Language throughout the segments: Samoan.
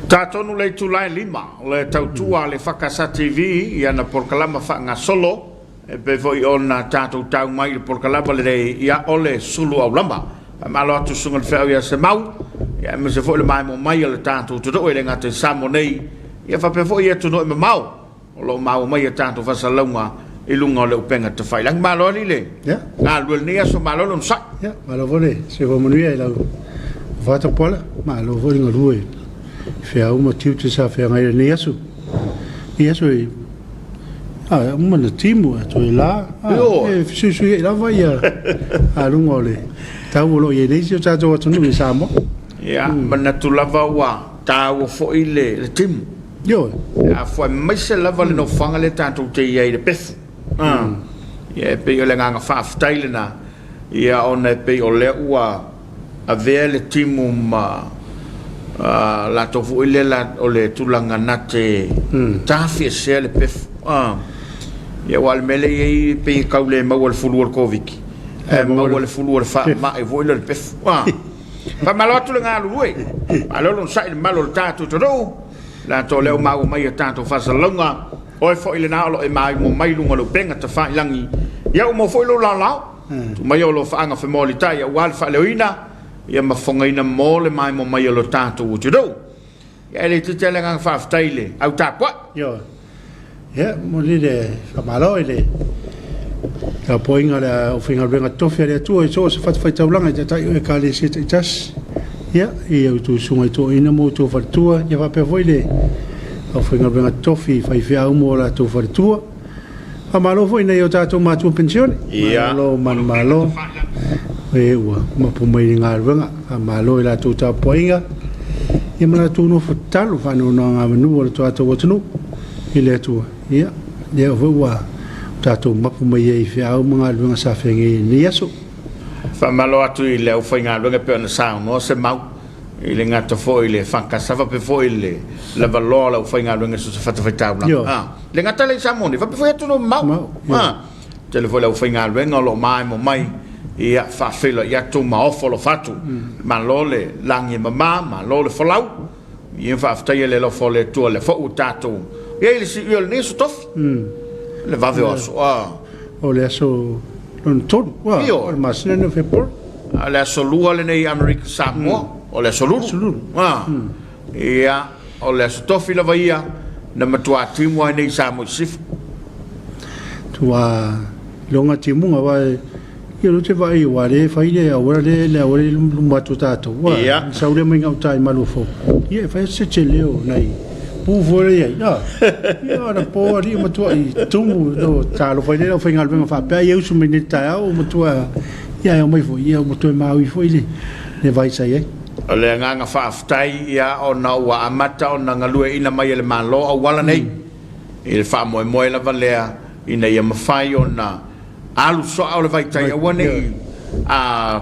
Ta tonu le itula e 5 o le tautua a le EFKS TV i ana polokalama faagasolo, e pei foi ona tatou tau mai i le polokalama lenei, ia o le sulu aulama. Faamalo atu susuga i le feau ia Semau, ia aemaise foi le maimoa mai a le tatou atunuu e le gata i Samoa nei, ia faapea foi i atunuu e mamao o lo o maua mai a tatou faasalalauga i luga o le upega tafailagi. Malo alii le galulue i lenei aso, malo le onosai. Ia, malo foi le soifua manuia i lau Fata Pola, malo foi le galue i feau ma tiute sa feagai i lenei aso. I aso e a uma na timu e toe la, e fesuisuiai lava ia aluga o le tau o lo o i ai nei si o tatou atunuu i Samoa. Ia, manatu lava ua taua foi le timu. Ioe. Aemaise lava le nofoaga lea tatou te i ai i le pefu. Ia e pei o le agaga faafetai lena, ia ona e pei o lea ua avea le timu ma latou foi lea o le tulaga na te tafiesea le pefu. Ia aua o le mea lea e i ai e pei e tau le maua e le fulu o le Koviti, ae maua e le fulu o le faamai foi lea o le pefu. Faamalo atu le galulue, malo le onosai i le mamalu o le tatou atunuu, latou o lea ua maua mai a tatou faasalalauga, oe foi lena o lo o e maimoa mai i luga o le upega tafailagi, ia ua maua foi lou laolao, tuu maia o alofaaga femolitai aua le faaleoina ia ma fofogaina mo le maimoa mai o le tatou atunuu. Ia e le itiiti lava le agaga faafetai i le au tapuai. Ioe. Ia, momoli le faamalo i le tapuaiga a le aufaigaluega totofi a le Atua i so o se fatafaitaulaga i taitai o Ekalesia taitasi, ia, i a outou susuga i toeaiina ma outou faletua, ia faapea foi le aufaigaluega totofi i faifeau ma o latou faletua. Faamalo foi i nai o tatou matua penisione. Malo manumalo e ua mapu mai i le galuega. Faamalo i latou tapuaiga ia ma latou nofo tatalo faanonogamanu o le tatou atunuu i le Atua. Ia, lea foi ua tatou mapu mai ai i feau ma galuega sa feagai i lenei aso. Faamalo atu i le aufaigaluega e pei ona saunoa se mau i le gata foi i le FACASA faapea foi i le lavaloa o le aufaigaluega i so o se fatafaitaulaga. Le gata lea i Samoa nei, faapea foi atunuu mamao. Tele foi le aufaigaluega o lo o maemo mai, ia faafeiloai atu ma ofo alofa atu. Malo le lagi e mama, malo le folau. Ia faafetaia le alofa o le Atua lea foi ua tatou i ai i le siuia o lenei aso tofi. Le vave o aso. O le aso lona tolu, o le masina lenei o Fepuari. A o le aso lua lenei i Amerika Samoa, o le aso Lulu. Ia, o le Aso Tofi lava ia na matua timu ai nei i Samoa i Sisifo. Tua iloga timuga aua ia lea ou te vaai aua lea e fai le auala lea le auala i luma atu o tatou ua Ia. sau lea mai gauta i Maluafou ia e fai atu se tele o nai pu foi lea i ai a ia anapo alii matuai tumu no talofa ai lea i le aufaigaluega faapea ia usu mai nei i le taeao ua matua ia ae omai foi ia ua toe maui foi le vai sa i ai. O le agaga faafetai ia ona ua amata ona galueaiina mai e le Malo auala nei i le faamoemoe lava lea ina ia mafai ona alu soa o le vaitaimi aua ne i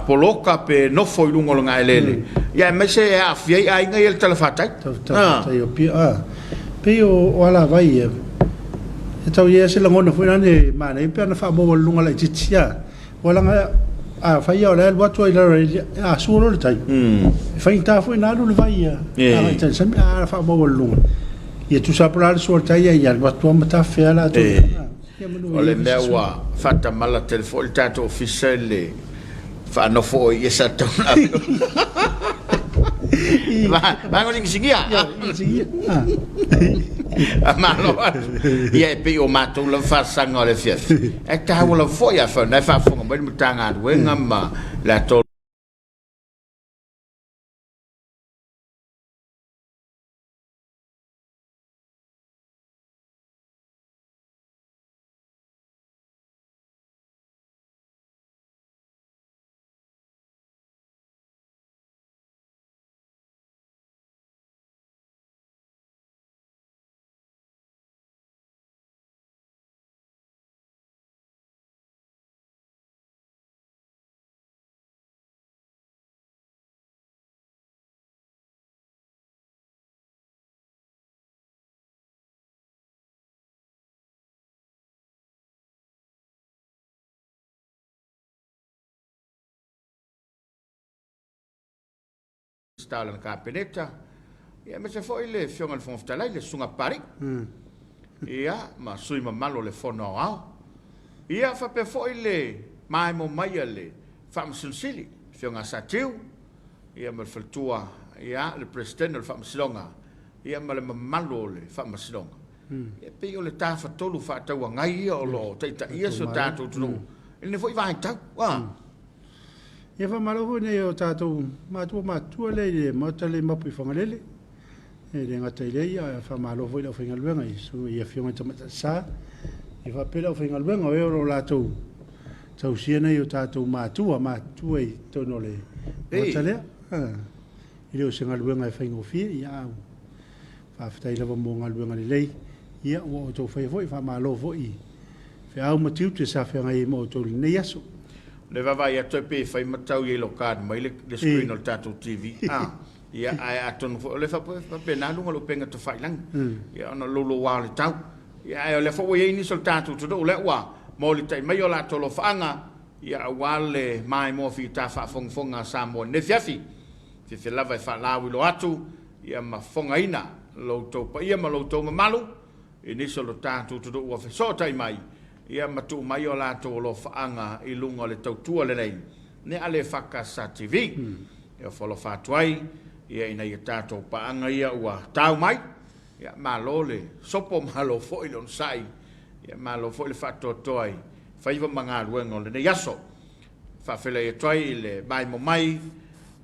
poloka pe nofo i luga o le gaeleele ia aemaise e aafia ai aiga ia i le talafatai. Talafatai o Apia a pei o alavai ia e tau i ai se lagona foi lea e manaia pe ana faamaualuluga laitiiti a Ua laga a fai lava o la e alu atu ai lalo a sua loa le tai, e faigata foi ona alu le vai agai i tai i le sami, a faamaualuluga, ia tusa lava po o le a le sua o le tai, ia alu atu lava ma tafe lava latou. O le mea ua faatamala tele foi le tatou ofisa i le faanofo o ia sa tatau ona ave. Vaega o le inisinia. Malo atu. Ia e pei o matou lava faasaga o le afiafi. E taua lava foi afai o lena e faafofoga mai le Matagaluega ma le Minisita o lana Kapeneta. Ia aemaise foi le Afioga i le Fofoga Fetalai, le Susuga Papalii, ia, ma sui usufono mamalu o le Fono Aoao. Ia, faapea foi le maemo mai a le Faamasino Sili, le Afioga ia Satiu, ia ma le faletua, ia, le Peresetene o le Faamasinoga, ia ma le mamalu o le Faamasinoga. E pei o le Tafatolu Faatauagai ia o lo o taitaia si o tatou atunuu i lenei foi vaitau. Ia faamalo foi nei o tatou matua matutua lea i le Maota lea i Mapuifagalele. E le gata i lea, ia faamalo foi i le aufaigaluega i i afioga i Tamaitai Sa, ia faapea le aufaigaluega o e o lo o latou tausia nei o tatou matua matutua i totonu o le Maota lea. E le o se galuega e faigofie, ia a Faafetai lava mo galuega lelei ia ua outou faia foi. Faamalo foi i feau ma tiute sa feagai ai ma outou i lenei aso. O le vaavaai atu e pei e fai ma tau yellow card mai le screen o le tatou TV. Ia, ae atonu foi o lea e faapena luga o le upega tafailagi, ia ona o le louloua o le tau. Ia, ae o lea foi ua i ai nisi o le tatou atunuu o lea ua molitai mai o latou alofaaga, ia aua le maimoa fita faafogafoga a Samoa i lenei afiafi. Fiafia lava e faalauiloa atu ia ma fofogaina lo outou paia ma lo outou mamalu i nisi o lo tatou atunuu ua fesootai mai ia ma tuu mai o latou alofaaga i luga o le tautua lelei a le EFKS TV. E ofo alofa atu ai ia ina ia tatou paaga ia ua tau mai, ia malo le sopo, malo foi le onosai, ia malo foi le faatoatoa i faiva ma galuega o lenei aso. Faafeiloai atu ai i le maimo mai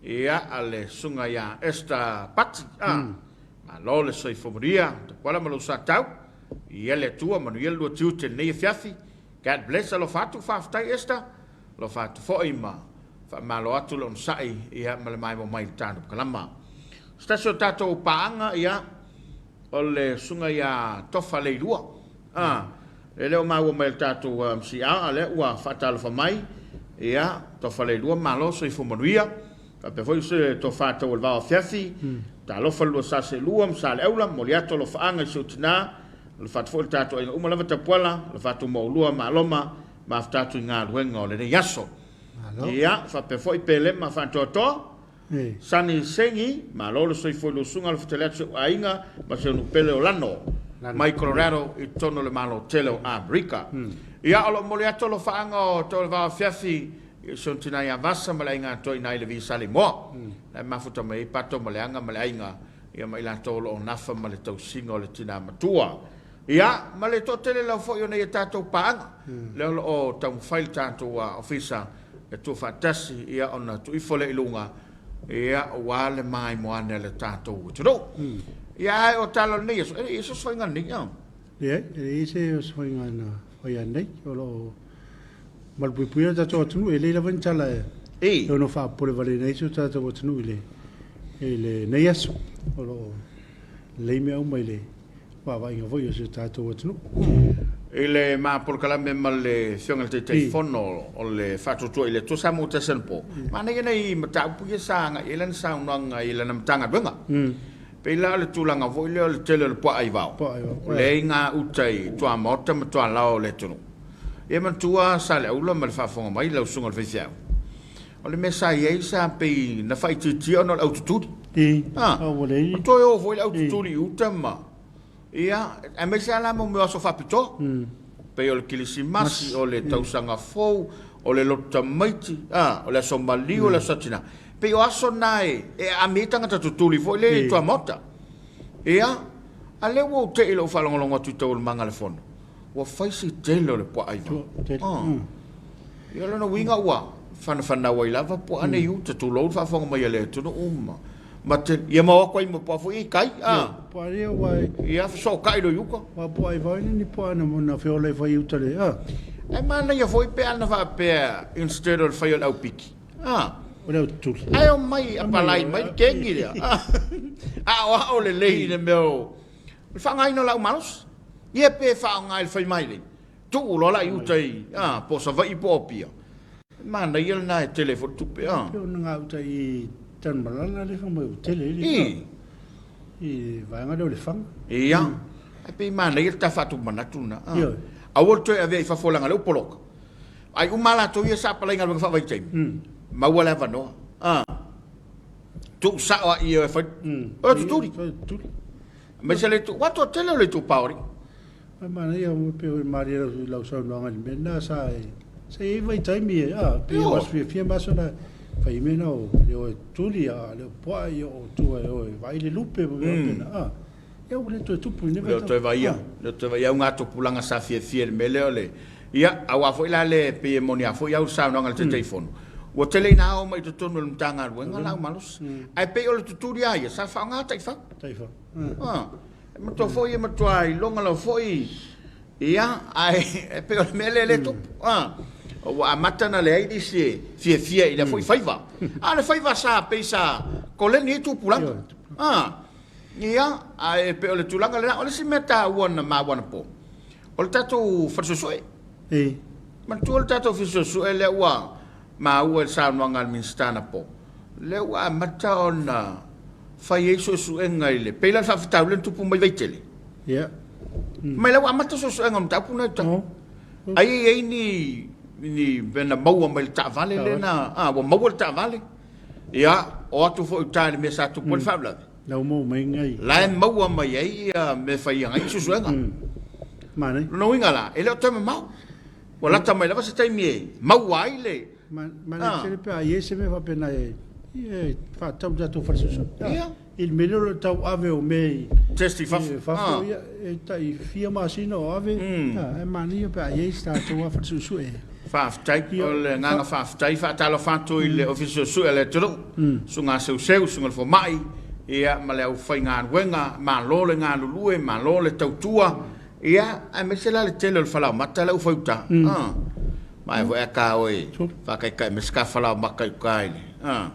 ia a le susuga ia Esther Pati. Malo le soifua manuia, Tapuala ma lou sa tau. Ia le Atua manuia le lua tiute i lenei afiafi. God bless, alofa atu, faafetai Esther. Alofa atu foi ma faamalo atu le onosai ia ma le maimo mai i le tatou kalama. Se tasi o tatou paaga ia o le susuga ia Tofa Leilua. A, e le o maua mai e le tatou MCA, a lea ua faatalofa mai, ia, Tofa Leilua, malo, soifua manuia. Faapea foi se tofa tau o le vao afiafi, talofa le lua sa seelua ma Saleaula, momoli atu alofaaga i si ou tina, alofa atu foi le tatou aiga uma lava Tapuala, alofa atu ma oulua Maloma, mafuta atu i galuega o lenei aso. Ia, faapea foi Pelema Faatoatoa, Sani Sengi, malo le soifua i lou susuga Alofatele atu si ou aiga ma si ou nuu pele o Lano, mai Colorado i totonu o le Malo tele o Amerika. Ia, o lo o momoli atu alofaaga o Taualevao Afiafi i si ona tina ia Vasa ma le aiga atoa i ina i Levi Saleimoa. Na e mafuta mai ai Pato ma Leaga ma le aiga, ia ma i latou o lo o nafa ma le tausiga o le tina matua. Ia, ma le toatele lava foi o nei a tatou paaga, lea o lo o taumafai le tatou ofisa e tuufaatasi, ia, ona tuu ifo lea i luga, ia, aua le maimoa ane a le tatou atunuu. Ia, ae o tala o lenei aso, e le i i ai se osofaiga nei, a? Leai, e leai se osofaiga na faia nei. O lo o malupuipuia le tatou atunuu, e lelei lava ni tala e ono faapopolevaleina ai si o tatou atunuu i lenei aso. O lo o lelei mea uma i le vaavaaiga foi o si o tatou atunuu. I le ma polokalame ma le Afioga i le Taitaifono o le Faatuatua i le Atua Samoa Tasi Anapo, manaia nai mataupu ia sa agai i ai lana saunoaga i lana Matagaluega. Pei la o le tulaga foi lea o le tele o le puaa i vao, o lea i gauta i tuamaota ma tualaoa o le atunuu. Ia manatua Saleaula ma le faafofoga mai lau Susuga i le Faifeau, o le mea sa i ai sa pei na faaitiitia ona o le aututuli. Na toe o foi le aututuli i uta ma, ia, aemaise lava la mo mea o aso faapitoa, pei o le Kilisimasi, o le Tausaga Fou, o le Lotu Tamaiti, o le Aso Maliu, o le Aso Tina. Pei o aso na e aami ai tagata tutuli foi lea i tuamaota. Ia, a lea ua ou te i lou faalogologo atu i taualumaga a le Fono, ua fai si tele o le puaa i vao. Ia o lona uiga ua fanafanau ai lava puaa nei i uta, tulou le faafofoga mai a le atunuu ma ma te, ia ma o atu ai ma puaa foi ia i tai, a. Puaa ia ua Ia fesootai loa i uta. Ua puaa i vao e le ni puaa na na feola ai foi i uta le, a. Ae manaia foi pe ana faapea instead o le fai o le aupiki, a. O le aututuli. Ae omai apalai mai le kegi lea, a. Aoao lelei i le mea o le faaaogaina o lau malosi. Ia pe faaaoga i le fai mailei. Tuu loa la i uta i, a, po o Savaii po o Apia. Manaia lena e tele ai foi le tupe, a. Pei ona gauta i Tanumalala lea fai mai ua tele ai le i i vaega lea o Lefaga. Ia, ae pei manaia le ta faatumanatu lena, a. Aua le toe avea i fafo leaga o lea ua poloka. Ai uma lava latou ia sa apalai i galuega faavaitaimi, maua le avanoa, a. Tuusao a i e fai. O tutuli. Tutuli. Aemaise le itu, ua toatele o le itupa o alii. Ae manaia mo pei foi malie lau lau saunoaga i le mea lena sa e sa i ai vaitaimi e a pei o aso fiafia ma aso na fai mea na o le o e tuli a le o puaa ia o tua e o e vaai le lupe ma mea faapena a ia ua le toe tupu i lenei vaitau. Le o toe vaia, le o toe vaia augatupulaga sa fiafia i le mea lea o le ia aua foi la le pei e moni a foi au i le saunoaga a le Taitaifono ua tele ina ao mai i totonu o le Matagaluega laau malosi ae pei o le tutuli a ia sa faaaoga taifau. Taifau. E matua foi e matua iloga lava foi ia ae e pei o le mea lea lea e tupu. Ua amata ona leai nisi e fiafia i lea foi faiva. A o le faiva sa pei sa koleni ai tupulaga. Ia, ae pei o le tulaga lena. O le isi mea taua na maua anapo, o le tatou fale suesue. Manatua le tatou fale suesue lea ua maua i le saunoaga a le Minisita anapo, lea ua amata ona fai ai suesuega i le, pei la le faafitauli lea na tupu mai Vaitele. Ia. Mai la ua amata suesuega o mataupu na i uta. Ai e i ai ni ni mea na maua mai le taavale lea na, a, ua maua le taavale. Ia, o atu foi i uta i le mea sa tupu ai le faalavelave. La ua maua mai nai. La e maua mai ai ia mea e fai ai suesuega. Manaia. Lona uiga la, e le o toe mamao. Ua lata mai lava se taimi e maua ai le... Manaia tele pe a i ai se mea faapena e faatatau i le tatou fale suesue. Ia. I le mea lea o le tau ave o mea i... Test i fafo. I fafo, ia, e tai fia masina o ave. Ae manaia pe a i ai se tatou lava fale suesue. Faafetai. O le agaga faafetai. Faatalofa atu i le Ofisa Suesue a le atunuu, Susuga a Seuseu, Susuga i le Fomai, ia ma le aufaigaluega. Malo le galulue, malo le tautua. Ia, aemaise la le tele o le falaomata la ua fai uta. Ah. Ma e foi a ka oe faakaikai mai se ka falaomata i uka i le. Ah.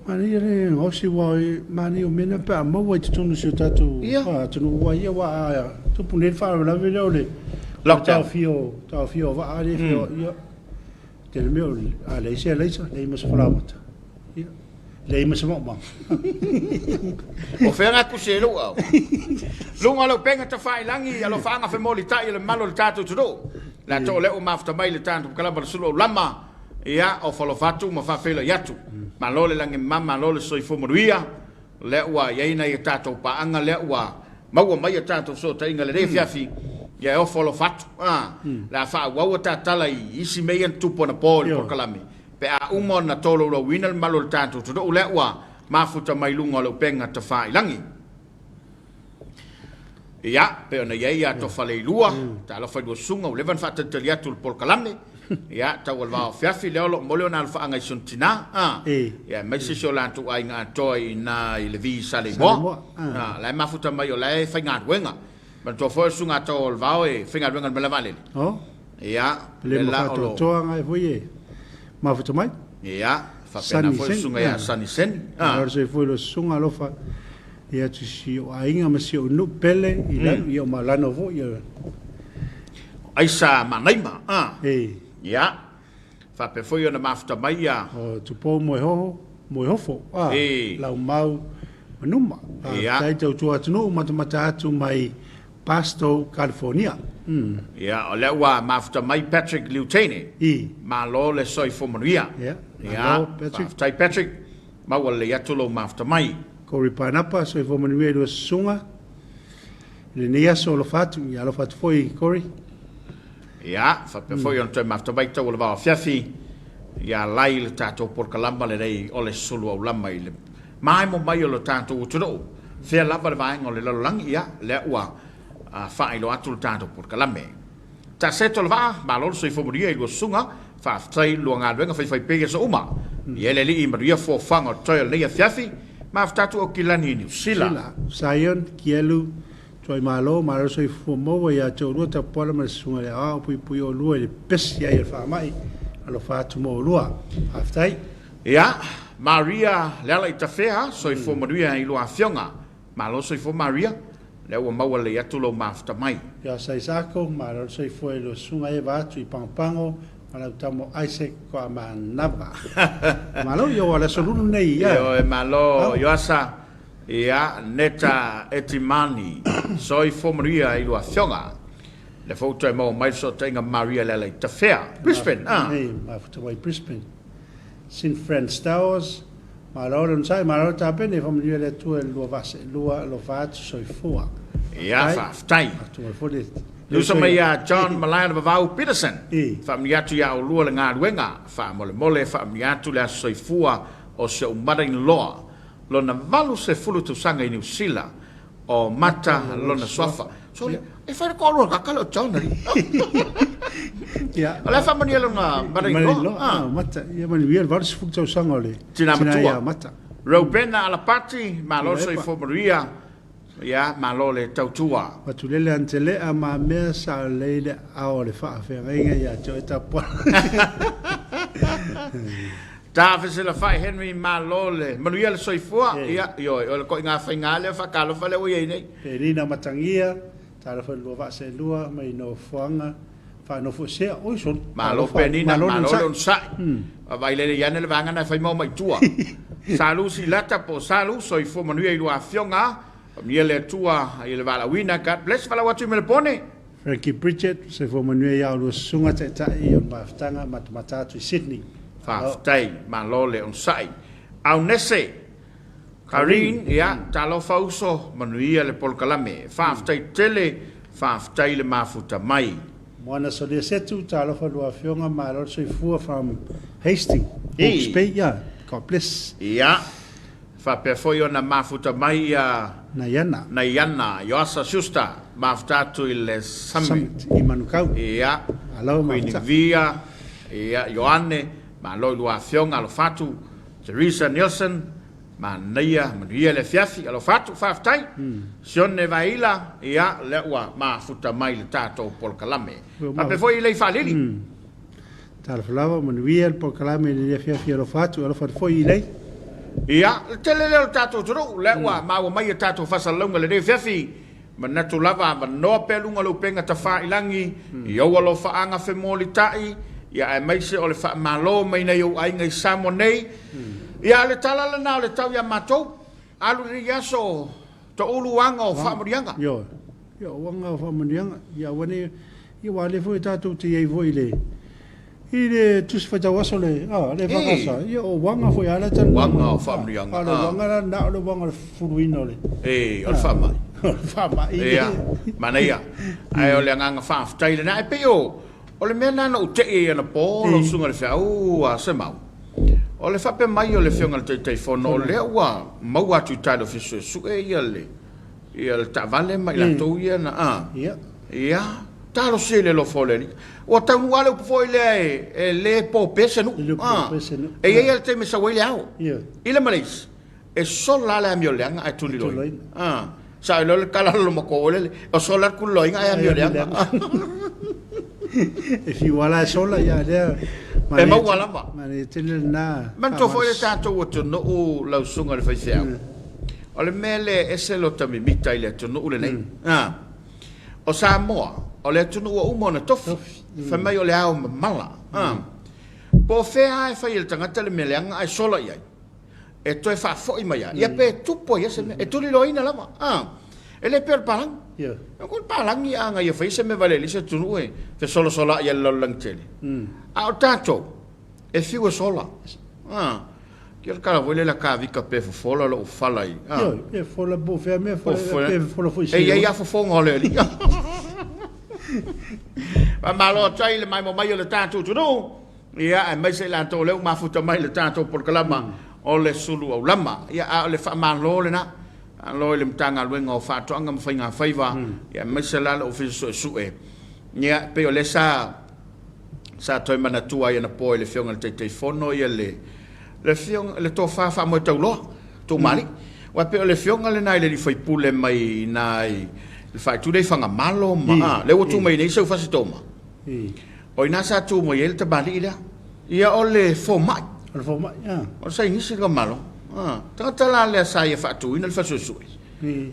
Manaia le gaosi ua manaia o mea na pe a maua i totonu o si o tatou atunuu ua ia ua a tupu nei le faalavelave lea o le taofia o taofia o vaa lea e ia tele mea o a leai se alaisa leai ma se falaomata ia Leai ma se maumau. O fea ngā kusi e lou au? Luga o le upega tafailangi, alofaaga femolitai o le mamalu o le tatou atunuu. Le a too lea ua mafuta mai le tatou kalama le sulu o lama, ia, o falofa atu ma faafeiloai atu. Malo le lagi mama, malo le soifua manuia, lea ua i ai nai a tatou paaga lea ua maua mai a tatou fesootaiga i lenei afiafi, ia e ofo alofa atu. Le a faaauau a ta tala i isi mea ia na tupu anapo i le polokalame. Pe a uma ona tolaulauina le mamalu o le tatou atunuu lea ua mafuta mai luga o le upega tafailangi. Ia, pei ona i ai ia Tofaleilua, talofa i lua susuga, ua leva ona faatalitali atu i le polokalame. Ia, tau o le vao afiafi lea o lo o momoli ona alofaaga i si ona tina, a, ia, aemaise si o latou aiga atoa i ina i Levi i Saleimoa. A, la e mafuta mai o la e faigaluega. Manatua foi o le susuga a Tau o le Vao e faigaluega i le malae vaalele. Ia, Le ma faatoatoa ngai foi e mafuta mai. Ia, faapena foi le susuga ia Sunny Seni. Malo le soifua i lua susuga alofa ia atu si ou aiga ma si ou nuu pele i lalo ia o malano foi ia. Aisa Manaima. Ia, faapea foi ona mafuta mai ia. O Tupou Moehoho, Moehofo, Laumau ma Numa. Faafetai tautua atunuu matamata atu mai Barstow, California. Ia, o lea ua mafuta mai Patrick Liutene. Malo le soifua manuia. Ia, malo Patrick. Faafetai Patrick, maua lelei atu lou mafuta mai. Corey Panapa, soifua manuia i lua susuga i lenei aso, alofa atu. Ia, alofa atu foi Corey. Ia, faapea foi ona toe mafuta mai tau o le vao afiafi ia alai le tatou polokalama lenei o le sulu aulama i le maemo mai o le tatou atunuu. Fea lava le vaega o le lalolagi, ia, lea ua faailoa atu le tatou polokalame. Taseto le vaa, malo le soifua manuia i lua susuga, faafetai i lua galuega faifaipea i aso uma. Ia le alii manuia foafoaga o totoe o lenei afiafi, mafuta atu Aukilani i Niu Sila. Sila, Zion, Kielu, Tuaimalo, malo le soifua maua ia te oulua Tapuala ma le Susuga i le Aoao puipui oulua i le pesi ai o le faamai, alofa atu mo oulua. Faafetai. Ia, Maria Lealaitafea, soifua manuia i lua afioga. Malo soifua Maria, lea ua maua lelei atu lou mafuta mai. Ia Saisako, malo le soifua i lua susuga Eva atu i Pagopago ma lau tama o Isaac Koamanava. Malo, ia ua le aso lulu nei ia. Ioe, malo Ioasa. Ia, Neta Etimani, soifua manuia i lua afioga. Lea foi ua toe maua mai le fesootaiga ma Maria Lealaitafea, Brisbane, a. Mafuta mai Brisbane. Sin Friends Towers. Malo le onosai, malo le tapena, ia faamanuia le Atua i le lua vaa seelua, alofa atu, soifua. Ia, Faafetai. faafetai. Faatu ai foi le Le uso uso mai ia. ia John Malae Vavau Peterson. Faamanuia atu ia oulua le galuega. Faamolemole faamanuia atu le aso soifua o si ou mother-in-law lona 80 tausaga i Niu Sila o Mata lona suafa. Sole, e fai le toalua kaka le o John ali. Ia. O le a faamanuia lona mother-in-law. Mother-in-law, ah, Mata. Ia manuia le 80 tausaga o le Tina tina matua. ia Mata. Reubena Alapati, malo le Tuilaepa. soifua manuia. Ia, malo le tautua. Matulele Antelea ma mea sa lelei le aao o le faafeagaiga ia te oe Tapuala. Ta fesilafai Henry malo le manuia le soifua. Ia, ioe, o le koiga faiga lea faatalofa lea ua i ai nei. Penina Matagia, talofa i le lua vaa seelua mai nofoaga faanofoesea. Oi solo, Malo talofa, Penina, malo le malo le onosai. onosai. Vaavaai lelei ane le vaega na e fai ma o mai tua. Salu Silata po o Salu, soifua manuia i lua afioga. Faamanuia le Atua i le valaauina. God bless. Valaau atu i Melepone. Frankie Bridget, soifua manuia ia oulua susuga taitai o le mafutaga matamata atu i Sydney. Malo. Faafetai, malo le onosai. Aunese, Kareen, ia, talofa uso, manuia le polokalame. Faafetai tele, faafetai le mafuta mai. Moana Solia Setu, talofa lua afioga, malo le soifua from Hastings, Hawke's Bay, yeah, God bless. Ia, faapea foi ona mafuta mai ia Naiana. Naiana Ioasa Schuster, mafuta atu i le Summit. Summit i Manukau. Ia, Malo Queen mafuta. Via, ia, Ioane, malo i lua afioga, alofa atu, Teresa Nielsen, manaia, manuia le afiafi, alofa atu, faafetai. Sione Vaila, ia, lea ua mafuta mai le tatou polokalame. Faapea foi i Lei Faalili. Talofa lava, manuia le polokalame i lenei afiafi, alofa atu, alofa atu foi i Lei. Ia, le tele lea o le tatou atunuu, lea ua maua mai a tatou faasalalauga i lenei afiafi. Manatu lava, avanoa pea luga o le upega tafailagi, i ou alofaaga femolitai, ia aemaise o le faamalo mai nai ou aiga i Samoa nei. Ia, o le tala lena o le tau ia matou, alu lenei aso, toulu aga o faamanuiaga. Ioe, ia o aga o faamanuiaga, ia aua ne, ia aua o lea foi tatou te i ai foi i le, i le tusi faitau aso le, a, le FKS, ia o uaga foi a lea talanoa mai. Uaga o A, faamanuiaga, o le uaga la na o le uaga o le fufuluina o le, o le faamai. O le faamai. Ia, manaia. Ae o le agaga faafetai lena. E pei o, o le mea lena na ou tei ai anapo lau susuga i le feau a Semau. O le faapea mai o le Afioga i le Taitaifono, o lea ua maua atu i tai i le Ofisa Suesue ia le, ia le taavale ma i latou ia na, a, ia, talosia i le alofa o le Alii. Ua taunuu lava le upu foi lea e, e le po pea se nuu, a, e i ai lava le taimi e sau ai le ao. I le ma le isi, e sola lava le amioleaga ae tuliloaina. A, sao ai loa le tala a le lomako foi lele, o sola le tuliloaina ae amioleaga. E fiu lava la e sola, ia lea E maua lava. Manaia tele lena. Manatua foi le tatou atunuu lau susuga i le faifeau. O le mea lea e ese lota mimita i le atunuu lenei. A, o Samoa, o le atunuu ua uma ona tofi. Fai mai o le ao mamala. A, po o fea lava e fai e le tagata le mea leaga ae sola i ai, e toe faafoi mai lava. Ia pe tupu ai lava se mea, e tuliloaina lava. A, e le pei o le palagi. O le palagi a na ia faia se mea valea i le isi atunuu e fesolasolai ai le lalolagi tele. A o tatou, e fiu e sola. A, o le tala foi lea tavita pe fofola lou fala i. A. Pe fofola po o fea mea, pe fofola foi E i ai lava fofoga o le alii. Faamalo atu ai i le maimoa mai o le tatou atunuu, ia, aemaise i latou o lea ua mafuta mai i le tatou polokalama o le sulu aulama. Ia, a o le faamalo lena. Malo i le Matagaluega o Faatoaga ma Faiga Faiva, ia, aemaise la le Ofisa Suesue. Ia, e pei o lea sa sa toe manatua ai anapo i le Afioga i le Taitaifono ia le le Afioga le tofa faamoetauloa Tuumalii. Aua e pei o le Afioga lena i le alii faipule mai i ina i le faaitu lea i Fagamalo ma a, lea ua tu mai nei Seufasitoma. O i ina sa tu mai ai le tamalii lea. Ia o le fomai. O le fomai, a. O le Sainisi le Malo. A, tagata la lea sa ia faatuina le fale suesue.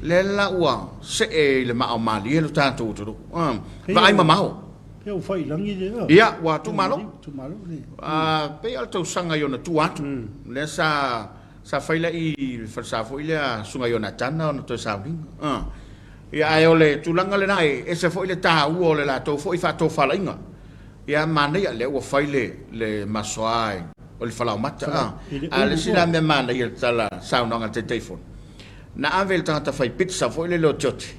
Lea la ua see i le maa o malie lo tatou atunuu. A, vaai mamao. Pei ua fai i lagi le a. Ia, ua tumalo. Tumalo le. A, pei o le tausaga i ona tua atu. Lea sa sa fai la i le falesa foi lea Susuga Ionatana ona toe sauniga. A. Ia, ae o le tulaga lena e ese foi le taua o le latou foi faatofalaiga. Ia, manaia, lea ua fai le le masoa o O le falaoamata, a. A o le isi la mea manaia i le tala saunoaga a le Taitaifono, na ave i le tagata fai pizza foi lele o George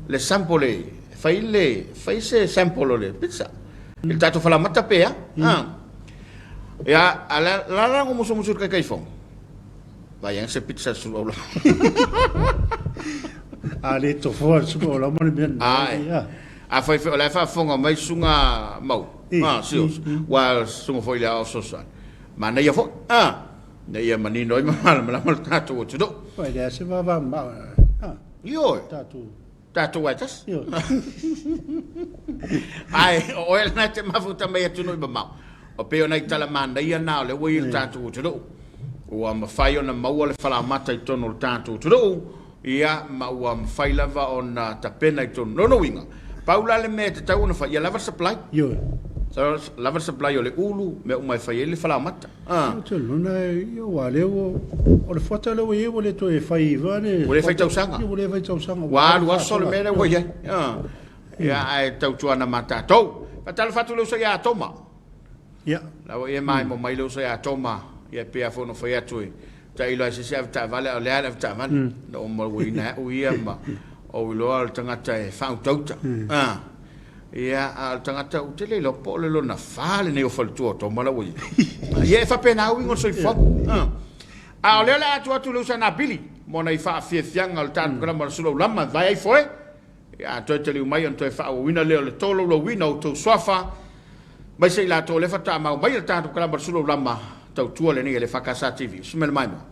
le sample e fai le fai se sample o le pizza i le tatou falaoamata pe a. A. Ia, a la la la musumusu i le Taitaifono, vaai ane se pizza a le Sulu Aulama. A le tofoa le Sulu Aulama le mea lena. Afai foi o la e faafofoga mai Susuga Mauu, a, Seals, aua o le susuga foi i le Aoao Fesoasoani, manaia foi, a, ina ia manino ai ma malamalama le tatou atunuu. Ua e leai se vavamamao, a. Ioe. Tatou. Tatou lava e tasi. Ioe. Ae o oe lena e te mafuta mai atunuu i mamao, o pei o nai tala manaia na o lea ua i ai le tatou atunuu, ua mafai ona maua le falaoamata i totonu o le tatou atunuu, Ia, ma ua mafai lava ona tapena i totonu. Lona uiga, pau la le mea e tatau ona fai, ia lava le supply. Ioe. Lava le supply o le ulu, mea uma e fai ai le falaoamata. Ah. Ou te lagona, ia, aua o lea ua, o le fuata lea ua i ai ua le toe fai lava le. Ua le fai tausaga. Ia, ua le fai tausaga. Ua alu aso le mea lea ua i ai. Ah. Ia, ae tautuana ma tatou. Faatalofa atu i le uso ia Toma. Ia. La ua ia maemo mai le uso ia Toma, ia pei lava foi ona fai atu e tailo lava i se isi avetaavale, a o lea lava le avetaavale. Na ou mauaina ai au ia ma ou iloa o le tagata e faautauta. A, ia, a o le tagata ou te le iloa po o le lona fa lenei o faletua o Toma la ua i ai. Ia, e faapena uiga o le soifuaga. A, a o lea o le a atu atu i le uso a Napili mo nai faafiafiaga o le tatou kalama o le Sulaulama e vae ai foe. Ia, a toe taliu mai ona toe faaauauina lea o le tolaulauina o outou suafa, aemaise i latou o lea faatoa mau mai i le tatou kalama o le Sulaulama, tautua lenei a le EFKS TV. Usi mai le maimoa.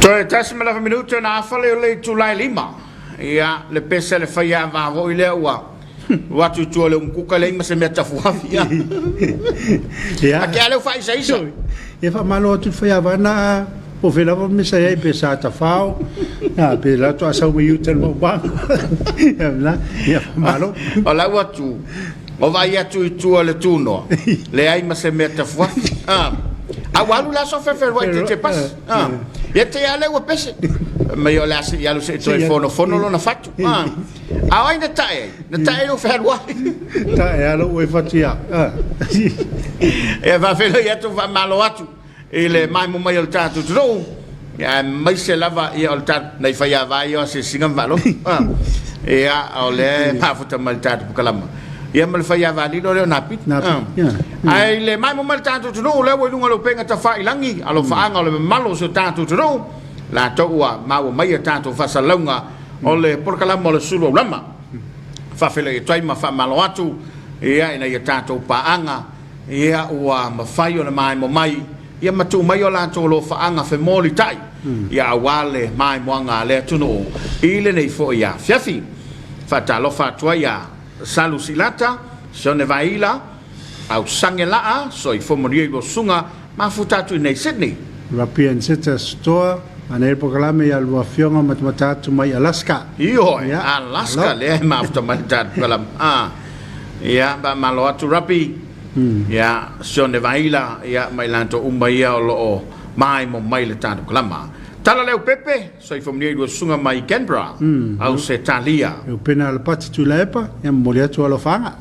Toe 1.5 minute ona afa lea o le itula e 5. Ia, le pese a le faiava foi lea ua alu atu i tua o le umukuka leai ma se mea tafuafi. Ia. Ia. A ke a lea ua faaisaisa. Ia faamalo atu i le faiava na po o fea lava le mea sa i ai, pe sa tafao, a, pe la faatoa sau mai uta i le maumaga. Ia, na, ia faamalo. O lau atu, o vaai atu i tua o le tunoa, leai ma se mea tafuafi. A, a ua alu le aso fefeluai te te pasi. A, ia te ia lea ua pese. Mai o le a se i alu se i toe fonofono lona fatu. A, a o ai na tae ai? Na tae ai lou fealuai. Tae a lou e fatu ia. A. Ia faafeiloai atu ma faamalo atu i le maemo mai o le tatou atunuu, aemaise lava ia o le tatou nai faiava ia o asiasiga ma faalogo. Ia o lea e mafuta mai le tatou pakalama ia ma le faiava lilo lea o Napili. Ae i le maemo mai le tatou atunuu lea ua i luga o le upega tafailagi, alofaaga o le mamalu o si o tatou atunuu, latou ua maua mai a tatou faasalalauga o le polokalama o le Sulu Aulama. Faafeiloai atu ai ma faamalo atu ia ina ia tatou paaga Ia ua mafai ona maemo mai ia ma tuu mai o latou alofaaga femolitai ia aua le maemoaga a le atunuu i lenei foi afiafi. Faatalofa atu ai ia Salu Silata, Sione Vaila, Ausange Laa, Soifua Manuia i lua susuga, mafuta atu i nei Sydney. Rapian Seta Stoa, Ana e polokalame ia lua afioga matamata atu mai Alaska. Ioe, Alaska lea e mafuta mai le tatou kalama. Ia, faamalo atu Rapi, ia, Sione Vaila, ia, ma i latou uma ia o lo o maemo mai le tatou kalama. Tala Leaupepe, soifua manuia i lua susuga mai Canberra, Ausetalia. Reupena Alapati Tuilaepa, ia momoli atu alofaaga.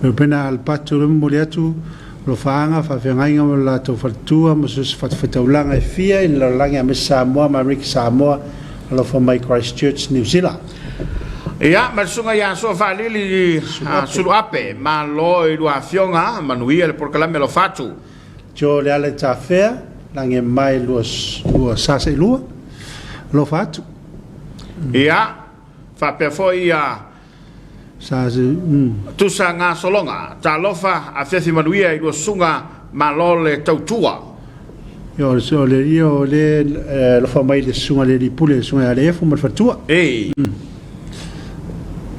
Reupena Alapati Tuilaepa momoli atu alofaaga, faafeagaiga ma lo latou faletua ma so o se fatafaitaulaga e fia i le lalolagi aemaise Samoa ma Amerika Samoa. Alofa mai Christchurch, New Zealand. Ia, ma le susuga ia Soafaalili Suluape, malo i lua afioga, manuia le polokalame alofa atu. Joe Leala i Tafea, lagi e mai lua, lua sa seilua, alofa atu. Ia, faapea foi ia Sa se, mm. Tusa gasologa, talofa, afiafi manuia i lua susuga, malo le tautua. Ia, o le, o le, ia, o le eh, alofa mai le susuga le alii pule, le susuga ia Aleefu ma le faletua. Ei.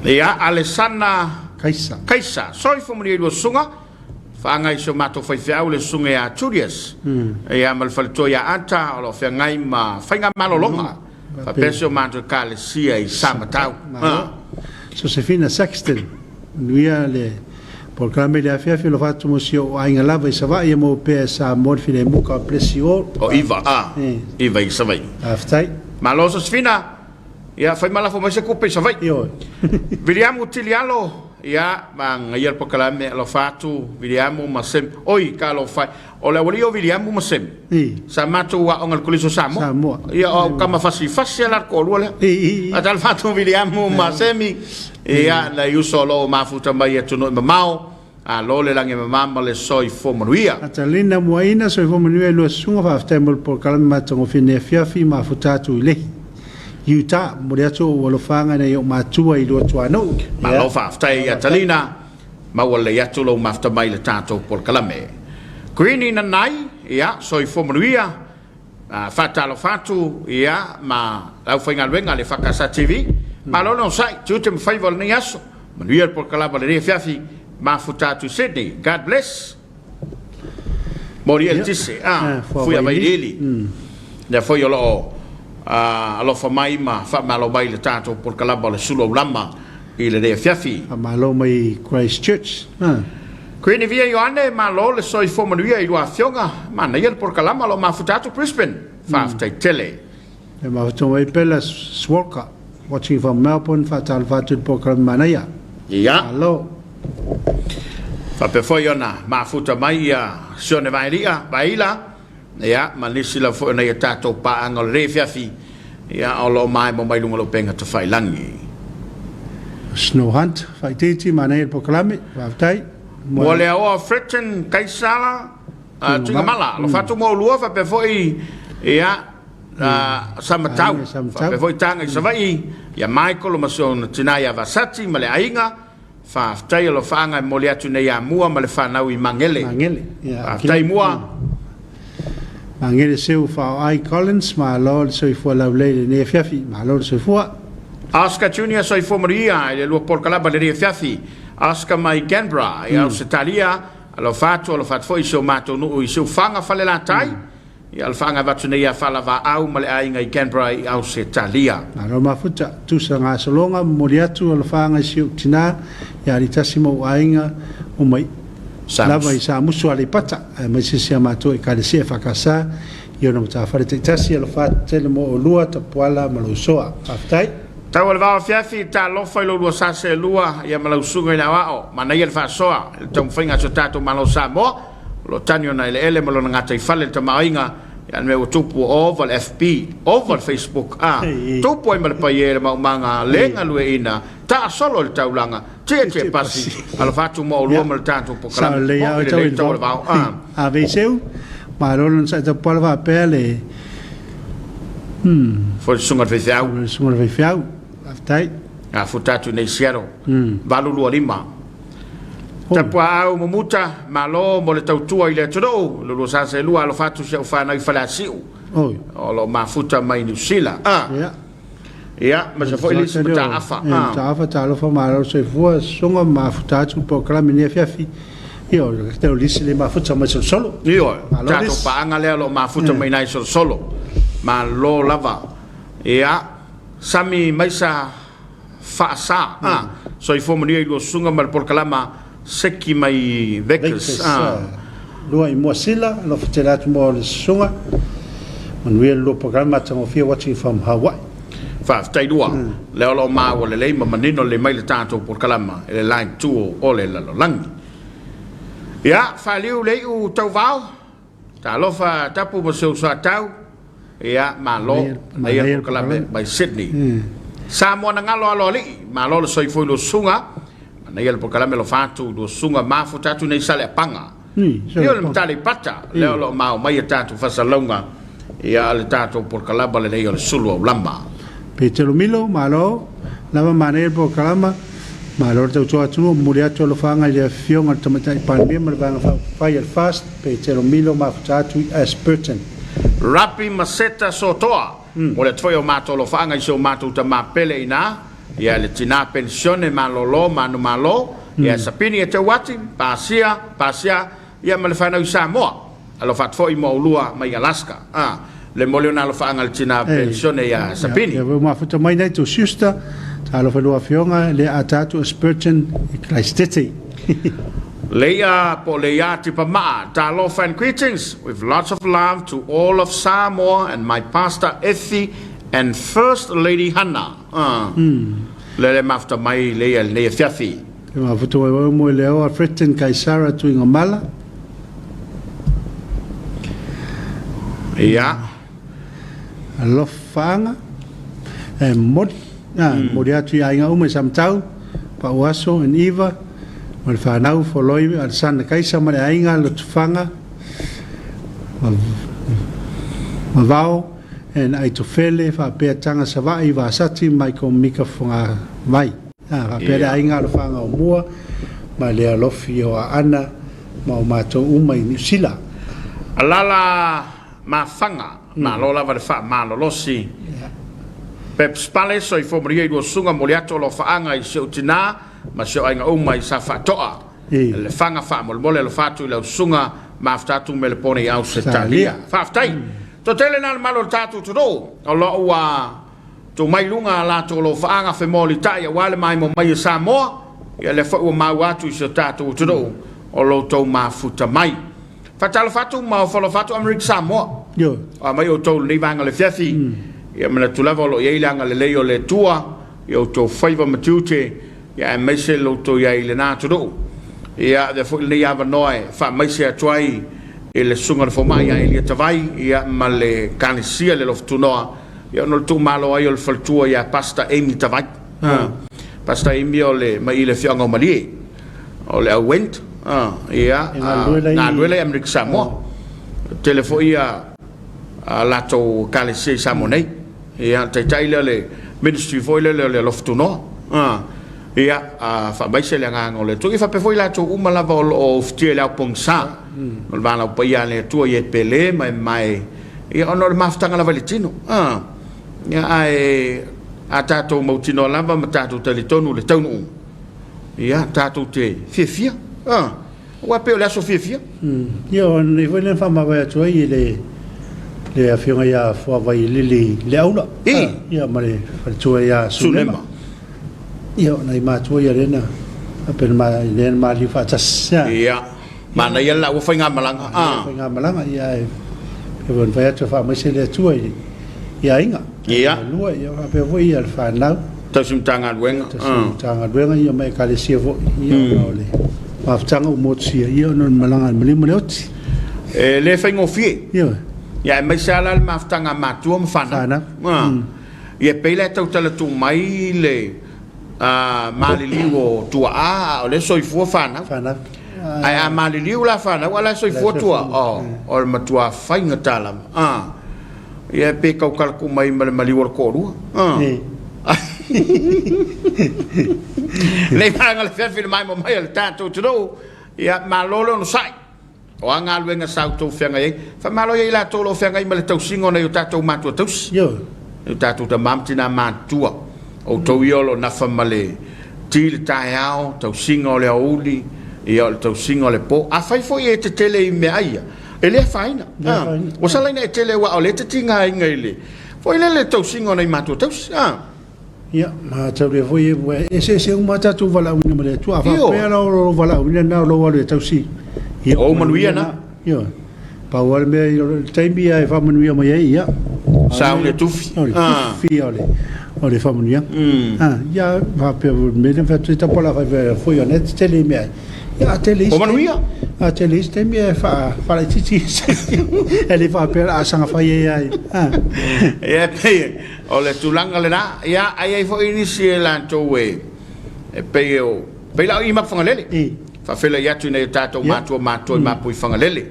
Ia, Alesana Kaisa. Kaisa, soifua manuia i lua susuga, Whaangai i si o matou faifeau le susuga ia Julius ia ma le faletua ia Ata o lo o feagai ma faigamalologa faapea si o matou ekalesia i Samatau. Malo. Sosefina Sexton, manuia le polokalame i le afiafi o lo faatu mo si ou aiga lava i Savaii e maua pea e Samoa le filemu God bless you all. O Iva, a, Iva i Savaii. Faafetai. Malo Sosefina, ia fai ma lafo mai se kupe i Savaii. Ioe. Viliamu Tilialo, Ia, manaia le polokalame, alofa atu Viliamu ma Semi. Oi, talofa e. O le aualii o Viliamu ma Semi, sa matou aoga i le Kolisi o Samoa. Samoa. Ia, o au tama fasifasi lava la le toalua lea. Talofa atu Viliamu ma Semi, ia, nai uso o lo o mafuta mai i atunuu e mamao, alo le lagi e mama ma le soifua manuia. Atalina Muaina, soifua manuia i lua susuga, faafetai mo le polokalame matagofie nei afiafi, mafuta atu i Lehi. Utah, momoli atu ou alofaga i nai ou matua i Luatuanuu. Malo faafetai ia Talina, maua lelei atu lou mafuta mai i le tatou polokalame. Greenie Nanai, ia, soifua manuia, faatalofa atu, ia, ma le aufaigaluega a le FKS TV. Malo le onosai, tiute ma faiva o lenei aso. Manuia le polokalama o lenei afiafi, mafuta atu i Sydney. God bless. Moli eletise, a, fui a vailiili. Lea foi o lo o alofa mai ma faamalo mai le tatou polokalama o le Sulu Aulama i lenei afiafi. Faamalo mai Christchurch. Queen Via Ioane, malo le soifua manuia i lua afioga, manaia le polokalama o lo o mafuta atu Brisbane. Faafetai tele. E mafuta mai Bella Swalka, watching from Melbourne, faatalofa atu i le polokalame manaia. Ia. Malo. Faapea foi ona mafuta mai ia Sione Vaelia, Vaeila, ia, ma nisi lava foi o nai a tatou paaga o lenei afiafi, ia, o lo o maemo mai luga o le upega tafailagi. Snow Hunt, Faaitiiti, manaia le polokalame, faafetai. Mo le aoa Fretton Kaisala, Tuigamala, alofa atu mo oulua faapea foi, ia, Samatau, faapea foi Taga i Savaii, ia Michael ma si ona tina ia Vasati ma le aiga. Faafetai alofaaga e momoli atu nei ia Mua ma le fanau i Magele. Magele, ia. Faafetai Mua. Magele Seu Faaoai Collins, malo le soifua laulelei i lenei afiafi. Malo le soifua. Oscar Junior Soifua Manuia i le lua polokalama i lenei afiafi. Oscar mai Canberra i Ausetalia, alofa atu, alofa atu foi i si o matou nuu i Siufaga, Falelatai. Ia alofaaga e avatu nei ia Faalavaau ma le aiga i Canberra i Ausetalia. Malo mafuta, tusa gasologa, momoli atu alofaaga i si ou tina ia Alitasi ma ou aiga uma i lava i Samusu Aleipata, aemaise si a matou Ekalesia EFKS i ona matafale taitasi, alofa atu tele mo oulua, Tapuala ma Lousoa. Faafetai. Tau o le vao afiafi, talofa i lo lua sa seelua, ia ma lau susuga i le aoao, manaia le faasoa i le taumafaiga a si o tatou Malo o Samoa. O lo o tani ona eleele ma lona gataifale le tamaoaiga, ia le mea ua tupu ua ova le FB, ova le Facebook, a tupu ai ma le paia i le maumaga le galueina, taasolo i le taulaga, tietie pasi, alofa atu mo oulua ma le tatou polokalame, moe lelei tau o le vao, a. Ave seu, malo lona sa tapuala faapea le Foi le susuga i le faifeau. Le susuga i le faifeau. Faafetai. Afuta atu i nei Seattle. 825. Tapuaau Mumuta, malo mo le tautua i le atunuu, lo lua sa seelua alofa atu si au fanau i Faleasiu. O lo o mafuta mai Niu Sila. Ah. Yeah. Ia, ma se foi lisi mataafa. Ah. Mataafa, talofa malo soifua, susuga mafuta atu polokalame nei afiafi. Ia, o le lisi le mafuta mai Solosolo. Ioe, tatou paaga lea o lo o mafuta mai nai Solosolo. Malo lava. Ia, Sami Maisa Faasa, a. Soifua manuia i lua susuga ma le polokalama Seki mai Vegas, a. Lua i Moasila, alofa tele atu mo le susuga. Manuia le lua polokalama matagofie watching from Hawaii. Faafetai lua. Lea o lo o maua lelei ma manino lelei mai le tatou polokalama i le line tuo o le lalolagi. Ia, faaliu le iu tauvao. Talofa Tapu ma si ou soatau. Ia, malo. Manaia polokalame mai Sydney. Samoa na galo alo alii. Malo le soifua i lua susuga. Manaia le polokalame alofa atu i lua susuga mafuta atu nei Saleapaga. Ia o le Mataleipata lea o lo o mao mai a tatou fasalauga ia le tatou polokalama lenei o le sulu aulama. Petelo Milo, malo lava manaia le polokalama. Malo le tautua atunuu, momoli atu alofaaga i le Afioga i le Tamaitai Palemia ma le Vaega Faaupufai a le FAST, Petelo Milo mafuta atu i Ashburton. Rapi ma Seta Sotoa, momoli atu foi o matou alofaaga i si o matou tama pele ina, ia le tina penisione malolo manumalo, ia Sapini Eteuati, Pasia, Pasia, ia ma le fanau i Samoa. Alofa atu foi mo oulua mai Alaska. A, le momoli ona alofaaga i le tina penisione ia Sapini. Ia, ua mafuta mai nei tou siusta, talofa i lua afioga, lea ata atu a Spurgeon i Christete. Leia po o Leia Tipamaa, Talofa and greetings with lots of love to all of Samoa and my pastor Effie and first lady Hannah. A, lea le mafuta mai Leia i lenei afiafi. Te mafuta waiwai mo i le ao a Fretton Kaisara Tuigamala. Ia. Alofaaga e momoli, a, momoli atu i aiga uma i Samatau, Pauaso and Eva, ma le fanau Foloi Alexander Kaisa ma le aiga Lotufaga ma, Mavao and Aitofele faapea Taga Sava'i Vasati Michael Mika Fogavai. A, faapea le aiga alofaaga o Mua ma le alofi o Aana ma o matou uma i Niu Sila. Alala Mafaga, malo lava le faamalolosi. Peps Pale, soifua manuia i lua susuga, momoli atu alofaaga i si ou tina ma si ou aiga uma i Safaatoa. Lefaga faamolemole alofa atu i lau susuga, mafuta atu Melepone i Ausetalia. Faafetai. Toatele na le malu o le tatou atunuu o lo o ua Tuu mai i luga a latou alofaaga femolitai aua le maimoa mai e Samoa, ia lea foi ua maua atu i si o tatou atunuu o lo outou mafuta mai. Faatalofa atu ma ofo alofa atu Amerika Samoa. Ioe. O a mai outou i lenei vaega o le afiafi, ia manatu lava o lo o i ai le agalelei o le Atua i outou faiva ma tiute, ia aemaise lo outou i ai i lena atunuu. Ia, avea foi lenei avanoa e faamaise atu ai i le Susuga i le Fomai ia Elia Tavai, ia, ma le Ekalesia i le Alofa-Tunoa, ia, ona o le tuumalo ai o le faletua ia Pastor Amy Tavai. Pastor Amy o le mai i le afioaga o Malie, o le au Wendt, ia, E galulue la i galulue la i Amerika Samoa. Tele foi ia a latou Ekalesia i Samoa nei. Ia, o le taitai lea o le ministry foi lele o le Alofa Tunoa. Ia, faamaise le agaga o le Atua. Ia faapea foi i latou uma lava o lo o ufitia i le ao pogisa, o le valaau paia a le Atua ia e pele ma e mae, ia ona o le mafutaga lava i le tino. Ia, ae a tatou mautinoa lava ma tatou talitonu i le taunuuga, ia, tatou te fiafia. Aua e pei o le aso fiafia. Ia, o lenei foi lea na faamavae atu ai i le le afioga ia Fuavailili Leaula. I. Ia, ma le faletua ia Sunema. Sunema. Ia, o nai matua ia lea na faapea na lea na maliu faatasi. Ia, manaia le laua faigamalaga. A. Faigamalaga, ia, e pei foi ona fai atu e faamaise le Atua i i aiga. Ia. Lua, ia faapea foi ia le fanau. Tausi Matagaluega. Tausi Matagaluega, ia ma Ekalesia foi, ia ona o le mafutaga ua motusia, ia ona o le malaga a le maliu ma le oti. E le faigofie. Ioe. Ia aemaise lava la le mafutaga a matua ma fanau. Fanau. Ia e pei la e tautala tuu mai le maliliu o tuaa a o lea e soifua fanau. Fanau. Ae a maliliu la fanau a o la e soifua tuaa, o le matua faigata lava. Ia pe tautala tuu mai ma le maliu o le toalua. Nei vaega le feafi le maimoa mai a le tatou atunuu. Ia malo le onosai. O a galuega sa outou feagai ai. Faamalo ia i latou o lo o feagai ma le tausiga o nai o tatou matua tausi. Nai o tatou tama ma tina matutua. Outou ia o lo o nafa ma le ti i le taeao, tausiga o le aoauli, ia o le tausiga o le po. Afai foi e tetele i meaai ia, E le afaina. Le afaina. Ua sala ina e tele aua o lea e te tigaina i le foi lele tausiga o nai matua tausi. A. Ia, ma taulia foi ua eseese uma a tatou valaauina ma le Atua. A faapea la o lou valaauina lena o lou alu e tausi, ia, o ou manuia na. Ioe. Pau lava le mea i le taimi lava e faamanuia mai ai, ia. Sauni e tufi. O le tufi ia o le faamanuiaga. Ia, faapea foi i le mea lea na fai atu ai tapa o le a fai foi ona e tetele i mea ai. Ia, a tele isi O manuia. A tele isi taimi e faalaitiiti e le faapea o le a saga fai ai ai. Ia, e pei o le tulaga lena. Ia, a i ai foi nisi e latou e e pei o pei la o i Mapuifagalele. Faafeiloai atu i nai o tatou matua matutua i Mapuifagalele.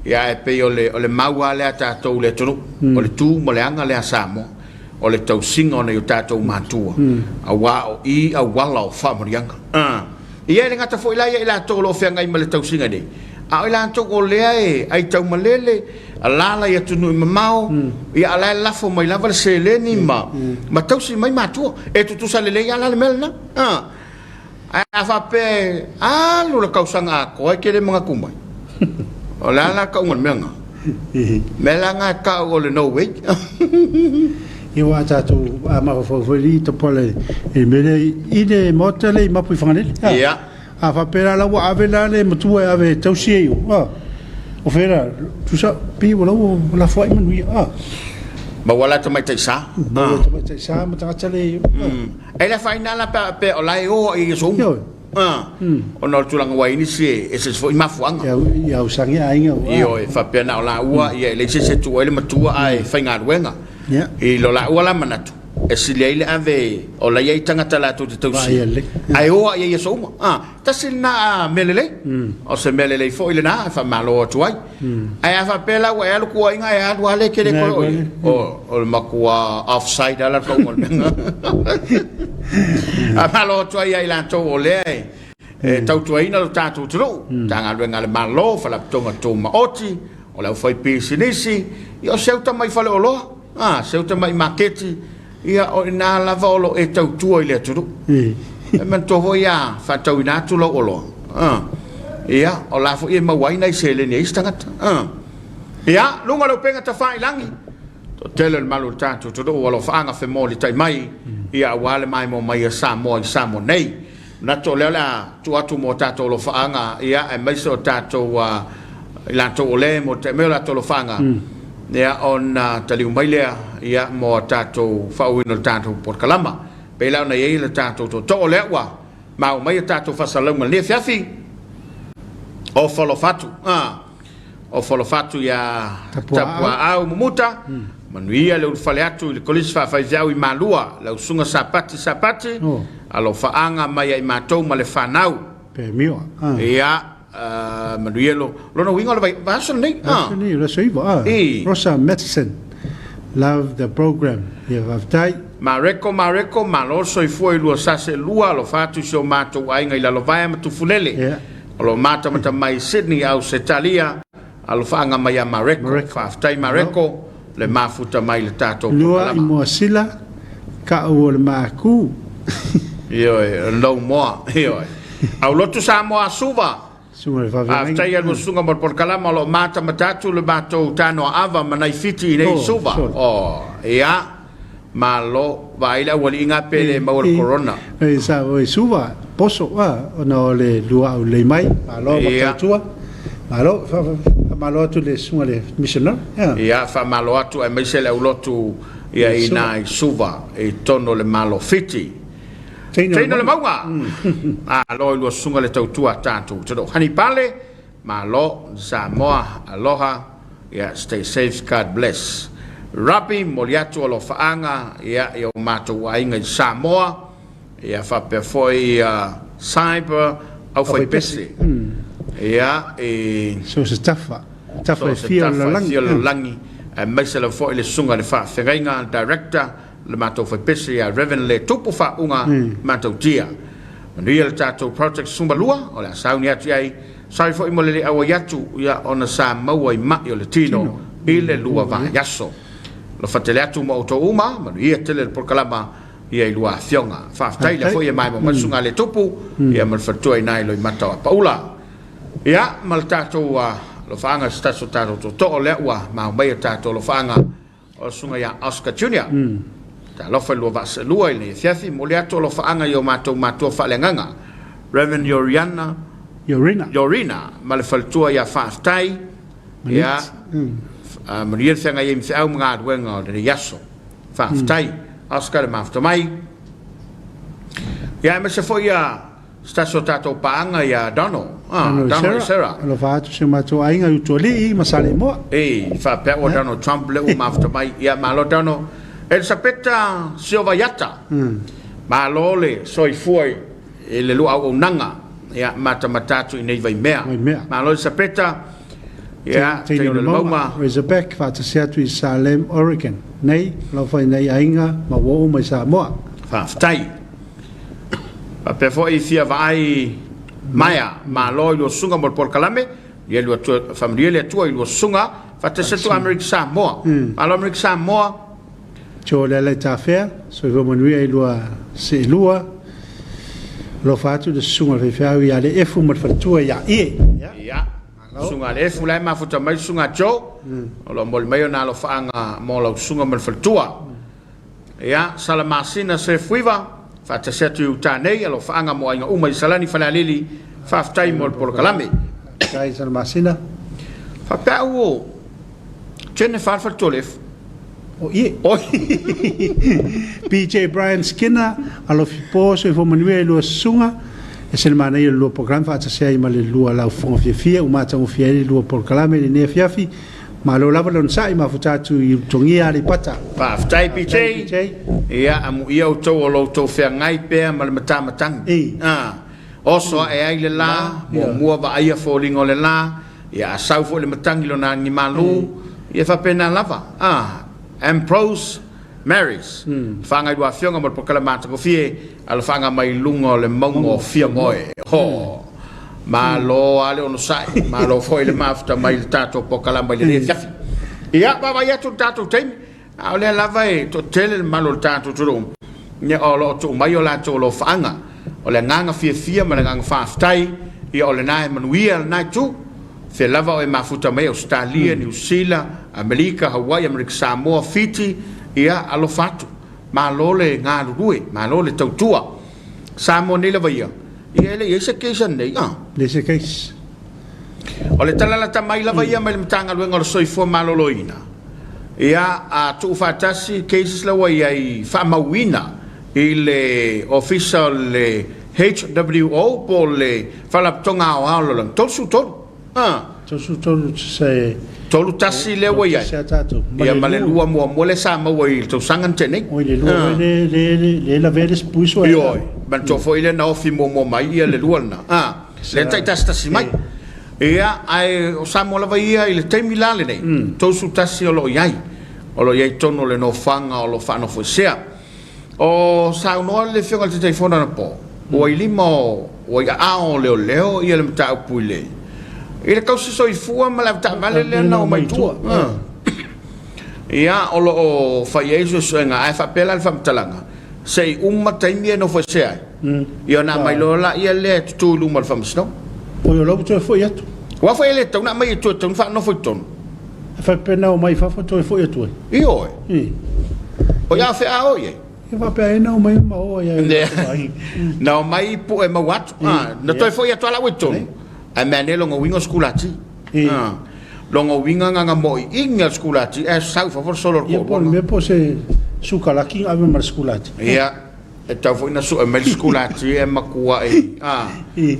Ia, ae pei o le o le mau lava lea a tatou i le atunuu, o le tu ma le aga lea a Samoa, o le tausiga o nai o tatou matua, aua o i auala o faamanuiaga. Ia e le gata foi la ia i latou o lo o feagai ma le tausiga nei, a o i latou o lea e aitaumalele, alaala i atunuu mamao, ia a o la e lafo mai lava le seleni ma tausi mai matua. E tutusa lelei lava la le mea lena. Ae a faapea e alu le tausaga atoa e te le manatu mai, o le a la le tauga o le mea lena? Mea la lena e tau o le no way. Ia aua a tatou a mafaufau foi i tapala i le mea lea i le maota lea i Mapu i Fagalele. Ia. A faapea la la ua ave la le matua e ave e tausi ai o. O fea la, tusa pei ua la ua lafoai manuia. Maua la tamaitai sa. Maua tamaitai sa ma tagata le. E le afaina la pe a faapea o la e o i aso uma. Ona o le tulaga ua i ai nisi e eseese foi mafuaaga. Ia ausage aiga ua. Ioe, faapea na o laua, ia e leai se isi e tuu ai le matua ae faigaluega. I lo laua la manatu, e sili ai le ave o la e i ai tagata latou te tausia, ae o lava i ai i aso uma. Tasi lena mea lelei, o se mea lelei foi lena e faamalo atu ai. Ae a faapea la ua e alu kuaiga e alu lava le e te le toe oo i ai, o le matua offside lava la le tauga o le mea lena. Faamalo atu ai ia i latou o lea e tautuaina lo tatou atunuu, Matagaluega a le Malo, Faalapotopotoga Tumaoti, o le aufaipisinisi, ia o se uta mai faleoloa, se uta mai maketi, Ia, o i ina lava o lo o e tautua i le atunuu. E manatua foi a faatauina atu lau oloa, ia, o la foi e maua ai nai seleni a isi tagata. Ia, luga o le upega tafailagi, toatele o le malu o le tatou atunuu o lo o faagafemolitai mai, ia, aua le maimoa mai a Samoa i Samoa nei. Manatu o lea o le a tuu atu mo tatou alofaaga, ia, aemaise o tatou, i latou o lea e moemoe mai o latou alofaaga, ia, ona taliu mai lea, ia, mo a tatou faauuina o le tatou polokalama. Pei la ona i ai le tatou tootoo lea ua maua mai a tatou faasalalauga i lenei afiafi. Ofa alofa atu, a. Ofa alofa atu iā Tapuaau Mumuta, manuia le ulufale atu i le Kolisi Faafaifeau i Malua, lau Susuga Sapati Sapati, alofaaga mai ia i matou ma le fanau. Ia, manuia lo, lona uiga o le vaiaso lenei. Aso lenei, o le aso 9, a. Rosa Mattison, love the program. Ia, faafetai. Mareko, Mareko, malo le soifua i lua sase e lua, alofa atu i si o matou aiga i Lalovaea ma Tufulele. O lo o matamata mai i Sydney, Ausetalia, alofaaga mai ia Mareko. Faafetai Mareko le mafuta mai i le tatou Lua i polokalama. Moasila, ka'u o le maaku. Ioe, no more. Ioe. Aulotu Samoa Suva. Susuga i le Faafeagaiga. Faafetai a lua susuga mo le polokalama o lo o matamata atu le matou tanoaava ma nai Fiti i nei Suva. Oh, ia. Malo, vaai le aualiiga pe le maua le corona. E sa o e suva poso a ona o le luau lei mai. Malo ma tautua. Malo, faamalo atu le susuga le missionary. Ia, faamalo atu aemaise le aulotu ia i nai Suva i totonu o le Malo Fiti. Teina o le mauga. Malo i lua susuga le tautua a tatou. Te Hanipale, Malo Samoa aloha ia stay safe God bless. Robbie momoli atu alofaaga ia i o matou aiga i Samoa ia faapea foi ia Cyber Aufaipese ia i So se tafa tafa e fia o le lalolagi. Fia o le lalolagi aemaise lava foi le susuga i le faafeagaiga Director le matou faipese ia Rev. Le Tupu Faauuga Matautia. Manuia le tatou project 12 o le a sauni atu i ai. Sorry foi mo le le auai atu ia ona sa maua i ma'i o le tino i le lua vaiaso. Alofa tele atu ma outou uma, manuia tele le polokalama ia i lua afioga. Faafetai lea foi e maimoa mai le Susuga Le Tupu ia ma le faletua i ina i Loimata o Apaula. Ia ma le tatou alofaaga i se tasi o tatou tootoo lea ua maumai a tatou alofaaga O le susuga ia Oscar Junior. Talofa i lua vaa seelua i lenei afiafi, momoli atu alofaaga i o matou matua faaleagaga, Rev. Yoriana, Yorina. Yorina ma le faletua ia Faafetai, ia, manuia le feagai ai ma feau ma galuega o lenei aso. Faafetai, Oscar le mafuta mai. Ia, aemaise foi ia Se tasi o tatou paaga ia Donald. Ah, Donald Donald e Sarah. Alofa atu si o matou aiga i Utualii ma Saleimoa. Ei, faapea ua Donald Trump lea ua mafuta mai. Ia, malo Donald. Elisapeta Siovaiata. Malo le soifua i le lua auaunaga. Ia, matamata atu i nei vaimea. Vaimea. Malo Elisapeta. Ia, Teine o le Mauga. Razorback, faatasi atu i Salem, Oregon. Nei, alofa i nei aiga ma ua uma i Samoa. Faafetai. Faapea foi fia vaai maea malo i lua susuga mo le polokalame, ia lua tua, faamanuia le Atua i lua susuga, faatasi atu Amerika Samoa. Malo Amerika Samoa. Joe Leala i Tafea, soifua manuia i lua seelua. Alofa atu le susuga o le faifeau ia Aleefu ma le faletua ia Ie. Ia. Susuga Aleefu la e mafuta mai le susuga Joe. O lo o momoli mai ona alofaaga mo lau susuga ma le faletua. Ia, Salamasina Sefuiva, faatasi atu i uta nei, alofaaga mo aiga uma i Salani Falealili, faafetai mo le polokalame. Faafetai Salamasina. Faapea au o Jennifer le faletua o le Efu. O ie. Oi. PJ Brian Skinner, alofi po, soifua manuia i lua susuga. Ese le manaia o le lua polokalame faatasi ai ma le lua laufofoga fiafia ua matagofie ai le lua polokalame i lenei afiafi. Malo lava le onosai, mafuta atu i Ulutogia Aleipata. Faafetai PJ. Ia, amuia outou o lo outou feagai pea ma le matamatagi. A, oso ae ai le la, muamua vaaia foliga o le la, ia a sau foi le matagi lona agi malu, ia faapena lava. A, Ambrose Marys, whāngai lua afioga mo le polokalame matagofie, alofaaga mai i luga o le mauga o Fiamoe. Ho! Malo lava le onosai, malo foi le mafuta mai i le tatou polokalame i lenei afiafi. Ia, vaavaai atu i le tatou taimi, a o lea lava e toatele le mamalu o le tatou atunuu, ia, o lo o tuu mai o latou alofaaga. O le agaga fiafia ma le agaga faafetai, ia o lena e manuia lena itu. Fea lava o e mafuta mai, Ausetalia, Niu Sila, Amerika, Hawaii, Amerika Samoa, Fiti, ia, alofa atu. Malo le galulue, malo le tautua. Samoa nei lava ia, ia e le i ai se case anei, a? Leai se case. O le tala lata mai lava ia mai le Matagaluega o le Soifua Maloloina, ia, a tuufaatasi cases la ua i ai faamauina i le Ofisa o le HWO po o le Faalapotopotoga Aoao o le Lalolagi, 33. 33 se 3-1 lea ua i ai. Ia ma le 2 muamua lea sa maua i le tausaga na tea nei. Oi le 2 foi le le le lavea le sipuisu ai. Ioe, manatua foi lea na ofi muamua mai ia le 2 lena. Lea na taitasitasi mai. Ia, ae o Samoa lava ia i le taimi la lenei, 31 o lo o i ai. O lo o i ai i totonu o le nofoaga o lo o faanofoesea. O saunoa le Afioga i le Taitaifono anapo, ua i lima o, ua i aao o leoleo ia le mataupu i le i le tausi soifua ma le avetaavale lea na omai i tua. Ia, o lo o fai ai suesuega, ae faapea la le faamatalaga, se i uma taimi e nofoesea ai, ia ona aumai loa laia lea e tutu i luma o le faamasinoga. Oi, o la ua toe foi atu. Aua foi e le tatau ona aumai i tua e tatau ona faanofo i totonu. E faapea na omai i fafo toe foi atu ai. Ioe. O ia fea a o i ai? E faapea ai na omai ma o ai ai. Na omai i pue maua atu. Na toe foi atu ala ua i totonu. Ae mea ane lona uiga o sikulati. Lona uiga na na moiiga le sikulati ae sau i fafo le solo o le toalua. Ia po o le mea po o se sukalaki na ave ma le sikulati. Ia. E tatau foi ona sue mai le sikulati e matuai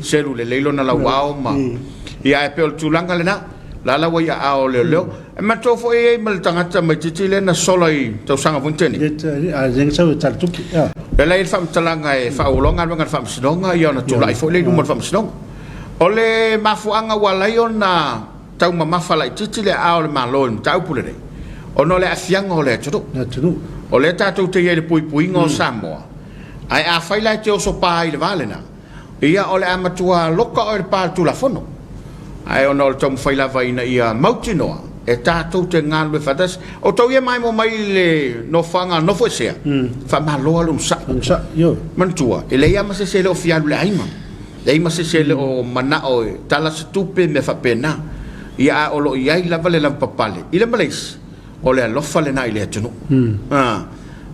selu lelei lona lauao ma ia ae pei o le tulaga lena la la ua i aao o leoleo. E manatua foi e i ai ma le tagata maititi lea na sola i tausaga foi na tea nei. Lea la e i ai le faamatalaga e faaauau loa galuega a le Faamasinoga ia ona tulai foi lea i luma o le Faamasinoga. O le mafuaaga ua ala ai ona taumamafa laitiiti le aao o le Malo i le mataupu lenei, ona o le aafiaga o le atunuu. O lea tatou te i ai i le puipuiga o Samoa, ae afai la e te oso pa ai i le va lena, ia o le a matua loka oe i le pa o le Tulafono. Ae ona o le taumafai lava ina ia mautinoa e tatou te galulue faatasi. O outou ia e maimoa mai i le nofoaga nofoesea, faamalo lava le onosai. Manatua, e leai lava ma se isi e le o fia alu i le aiga. Leai ma se isi e le o manao e tala se tupe, mea faapena. Ia a o lo o i ai lava le lavapapale i le ma le isi, o le alofa lena i le atunuu. A,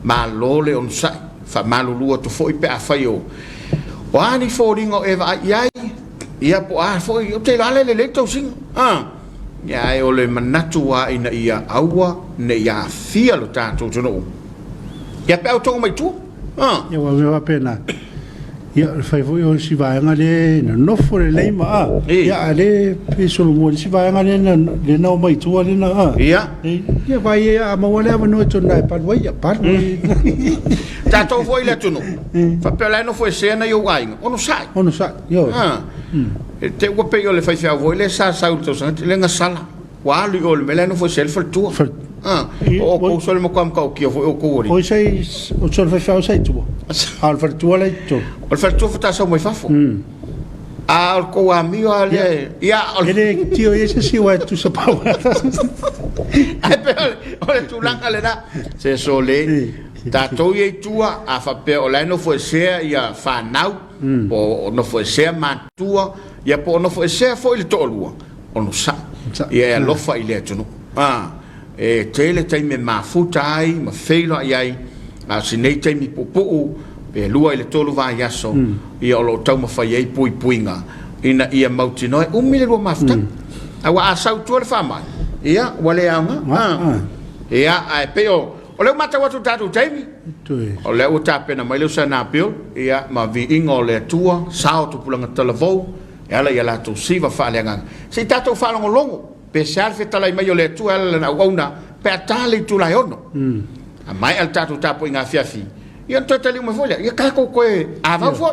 malo le onosai, faamalulu atu foi pe afai o o a ni foliga o e vaai i ai, ia po o a foi, ou te iloa lava e lelei le tausiga. A, ia ae o le manatu lava ina ia aua ne i aafia lo tatou atunuu. Ia pe a outou omai i tua. A. Ia ua mea faapena. Ia, o le fai foi o si vaega lea e nonofo lelei ma a. Ia, a le pe solomua i le isi vaega lea na lea na omai i tua lea na a. Ia. Ia, vai e a maua le avanoa e tonu e palu ai, ia palu ai. Tatou foi i le atunuu, faapea o la e nofo esea nai ou aiga, onosai. Onosai, ioe. E te ua pei o le faifeau foi lea sa sau i le tausaga, lea na sala. Ua alu i o i le mea la e nofo ese ai le faletua. O outou sole matua matautia foi outou alii. O sai o sole faifeau sa i tua. A o le faletua la i totonu. O le faletua faatoa sau mai fafo. A o le tou amio lava lea. Ia o le. E le tio i ai se isi aua e tutusa pau. Ae pei o le tulaga lena. Se sole, tatou ia i tua, a faapea o la e nofo esea ia fanau, po o nofo esea matua, ia po o nofo esea foi le toalua, onosai, ia e alofa i le atunuu. A, e tele taimi e mafuta ai ma feiloai ai, a o si nei taimi puupuu, pe 2 i le 3 vaiaso, ia o lo o taumafai ai puipuiga ina ia mautinoa e umi le lua mafutaga. Aua a sau i tua le faamai, ia, ua le aoga. A, ia, ae pei o, o lea ua matau atu i le tatou taimi, o lea ua tapena mai le uso a Bill, ia, ma viiga o le Atua, sao tupulaga talavou, e ala i a latou siva faaleagaga. Se i tatou faalogologo, pe sea le fetalai mai o le Atua e ala i lana auauna, pe a ta le itula e 6. A maea le tatou tapuaiga afiafi, ia ona toe taliu mai foi lea, ia tatou toe avau foi.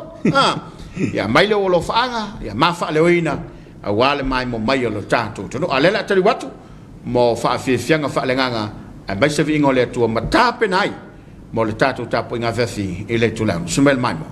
Ia aumai le olofaga, ia ma faaleoina, aua le maimoa mai o le tatou atunuu. A o lea o le a taliu atu mo faafiafiaga faaleagaga, aemaise viiga o le Atua ma tapena ai mo le tatou tapuaiga afiafi i le itula e 6. Susu mai le maimoa.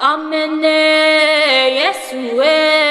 Amene Yesu e.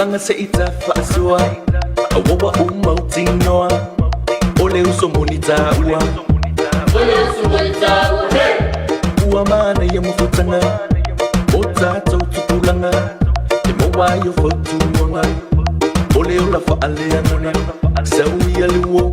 Tupulaga se i tafaasua Aua ua mautinoa O le uso moni taua Ua manaia mafutaga O tatou tupulaga E maua ai o fautuaga O le ola faaleagaga Sau ia le uo.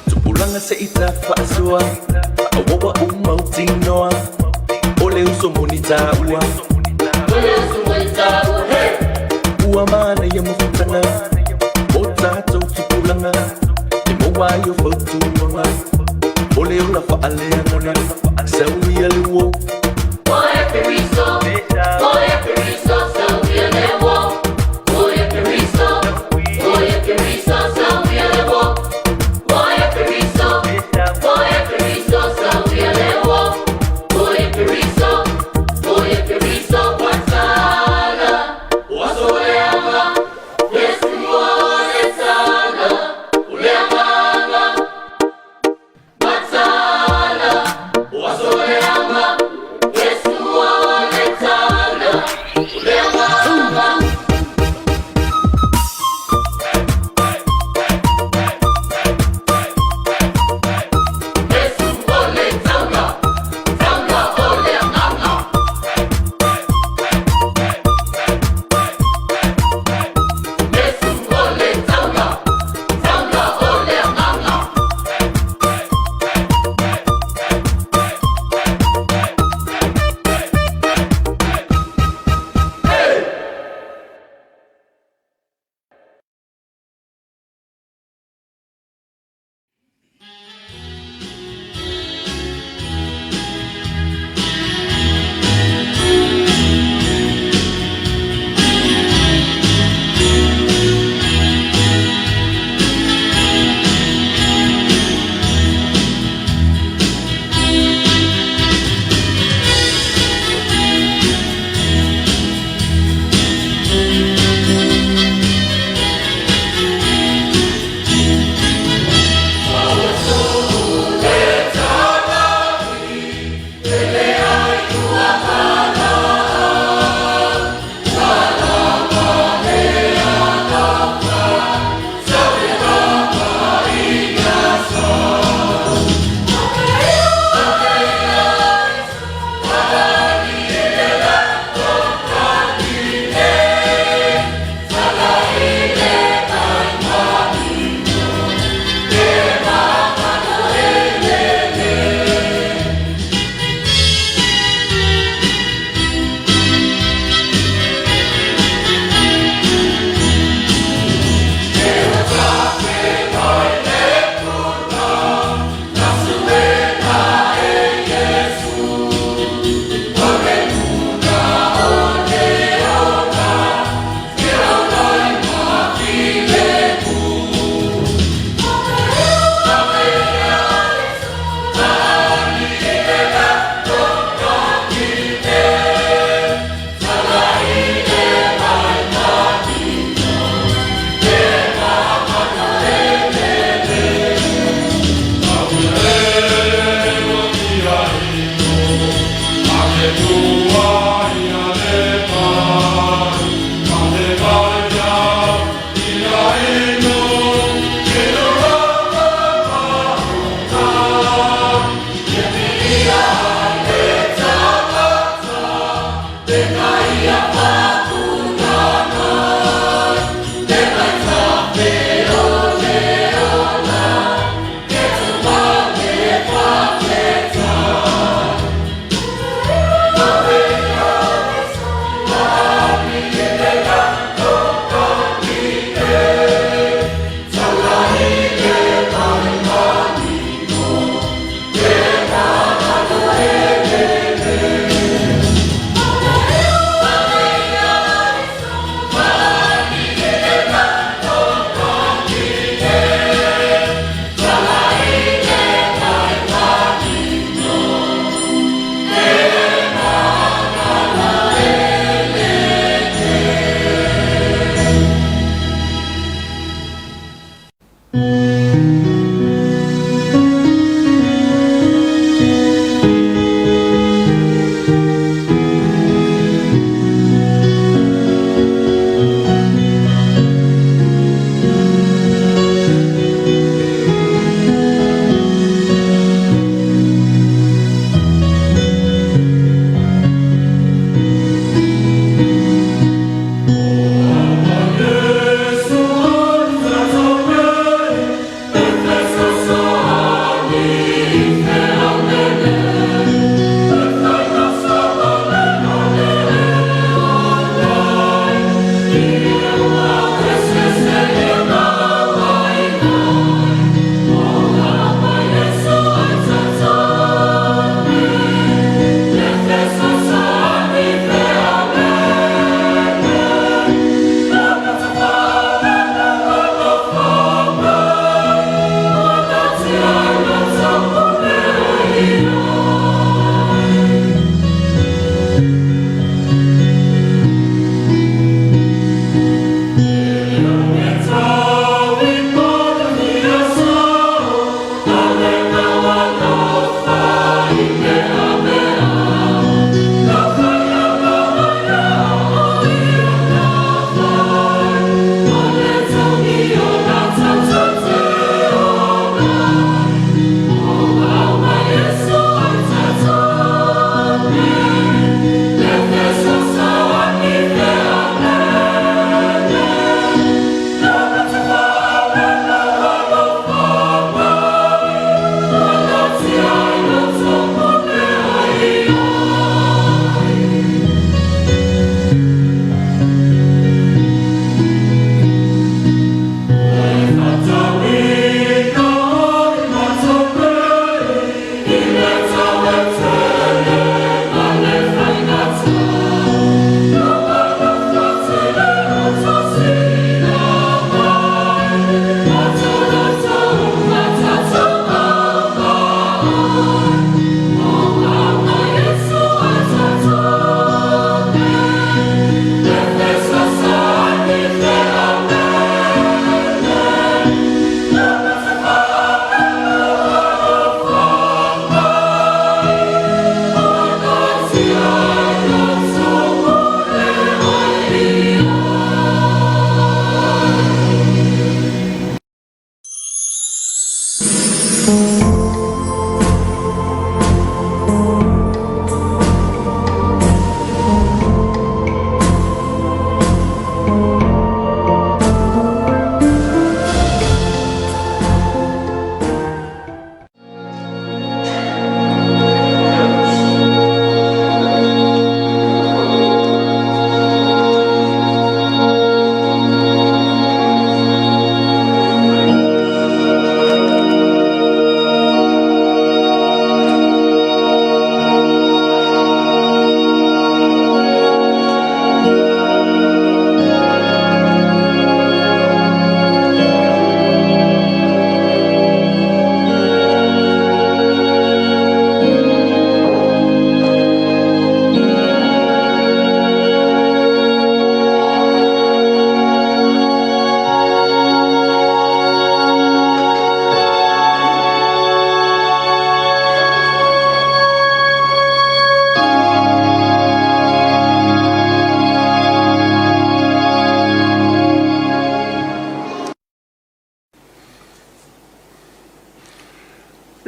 Tupulaga se i tafaasua Aua ua mautinoa O le uso moni taua Ua manaia mafutaga O tatou tupulaga E maua ai o fautuaga O le ola faaleagaga Sau ia le uo.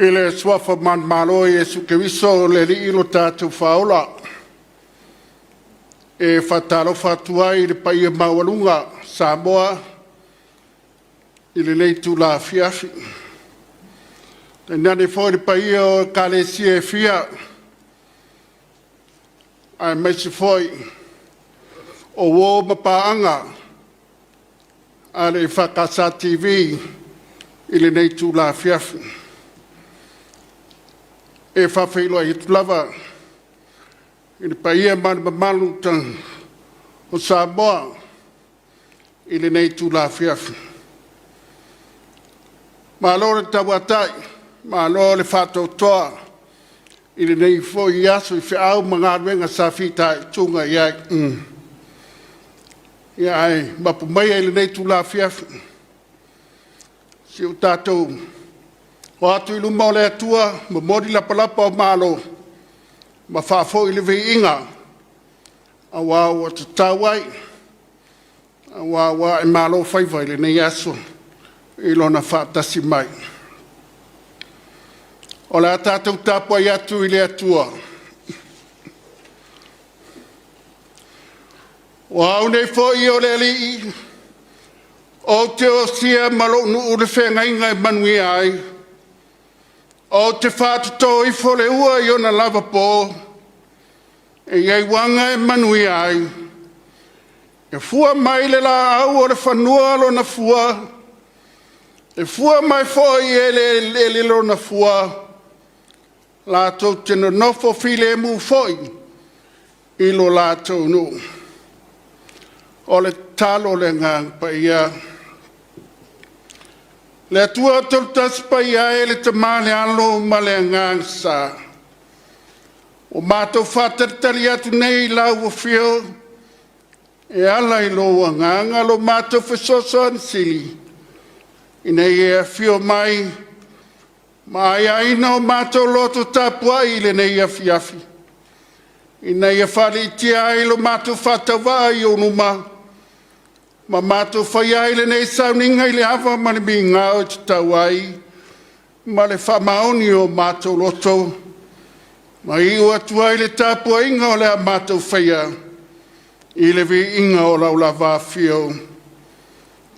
I le suafa manumalo o Iesu Keriso o le Alii lo tatou Faaola, e faatalofa atu ai i le paia maualuga o Samoa i lenei itula afiafi, tainane foi le paia o Ekalesia e fia, aemaise foi o uo ma paaga a le EFKS TV i lenei itula afiafi. E faafeiloai atu lava i le paia ma le mamalu o Samoa i lenei itula afiafi. Malo le tauatai, malo le faatoatoa i lenei foi aso i feau ma galuega sa fitaituga i ai. Ia ae mapu maia i lenei itula afiafi, se i o tatou o atu i luma o le Atua, momoli lapalapa o malo ma faafoi le viiga aua ua tatau ai, aua ua ae malo faiva i lenei aso i Lona faatasi mai. O le a tatou tapuai atu i le Atua. O au nei foi o le Alii, ou te osia ma lou nuu le feagaiga e manuia ai. Ou te faatoto ifo le ua i ona lavapo, e i ai uaga e manuia ai. E fua mai le laau o le fanua lona fua, e fua mai foi i eleele lona fua, latou te nonofo filemu foi i lo latou nuu. O le tatalo le Agaga Paia. Le Atua Tolotasi Paia e, le Tama le Alo ma le Agaga Sa, ua matou faatalitali atu nei i lau afio e ala i lou Agaga lo matou fesoasoani sili ina ia e afio mai ma aiaina o matou loto tapuai i lenei afiafi, ina ia faaliitia ai lo matou faatauvaa i ou luma ma matou faia ai lenei sauniga i le ava ma le migao e tatau ai ma le faamaoni o matou loto, ma iu atu ai le tapuaiga o le a matou faia i le viiga o lau lava afio.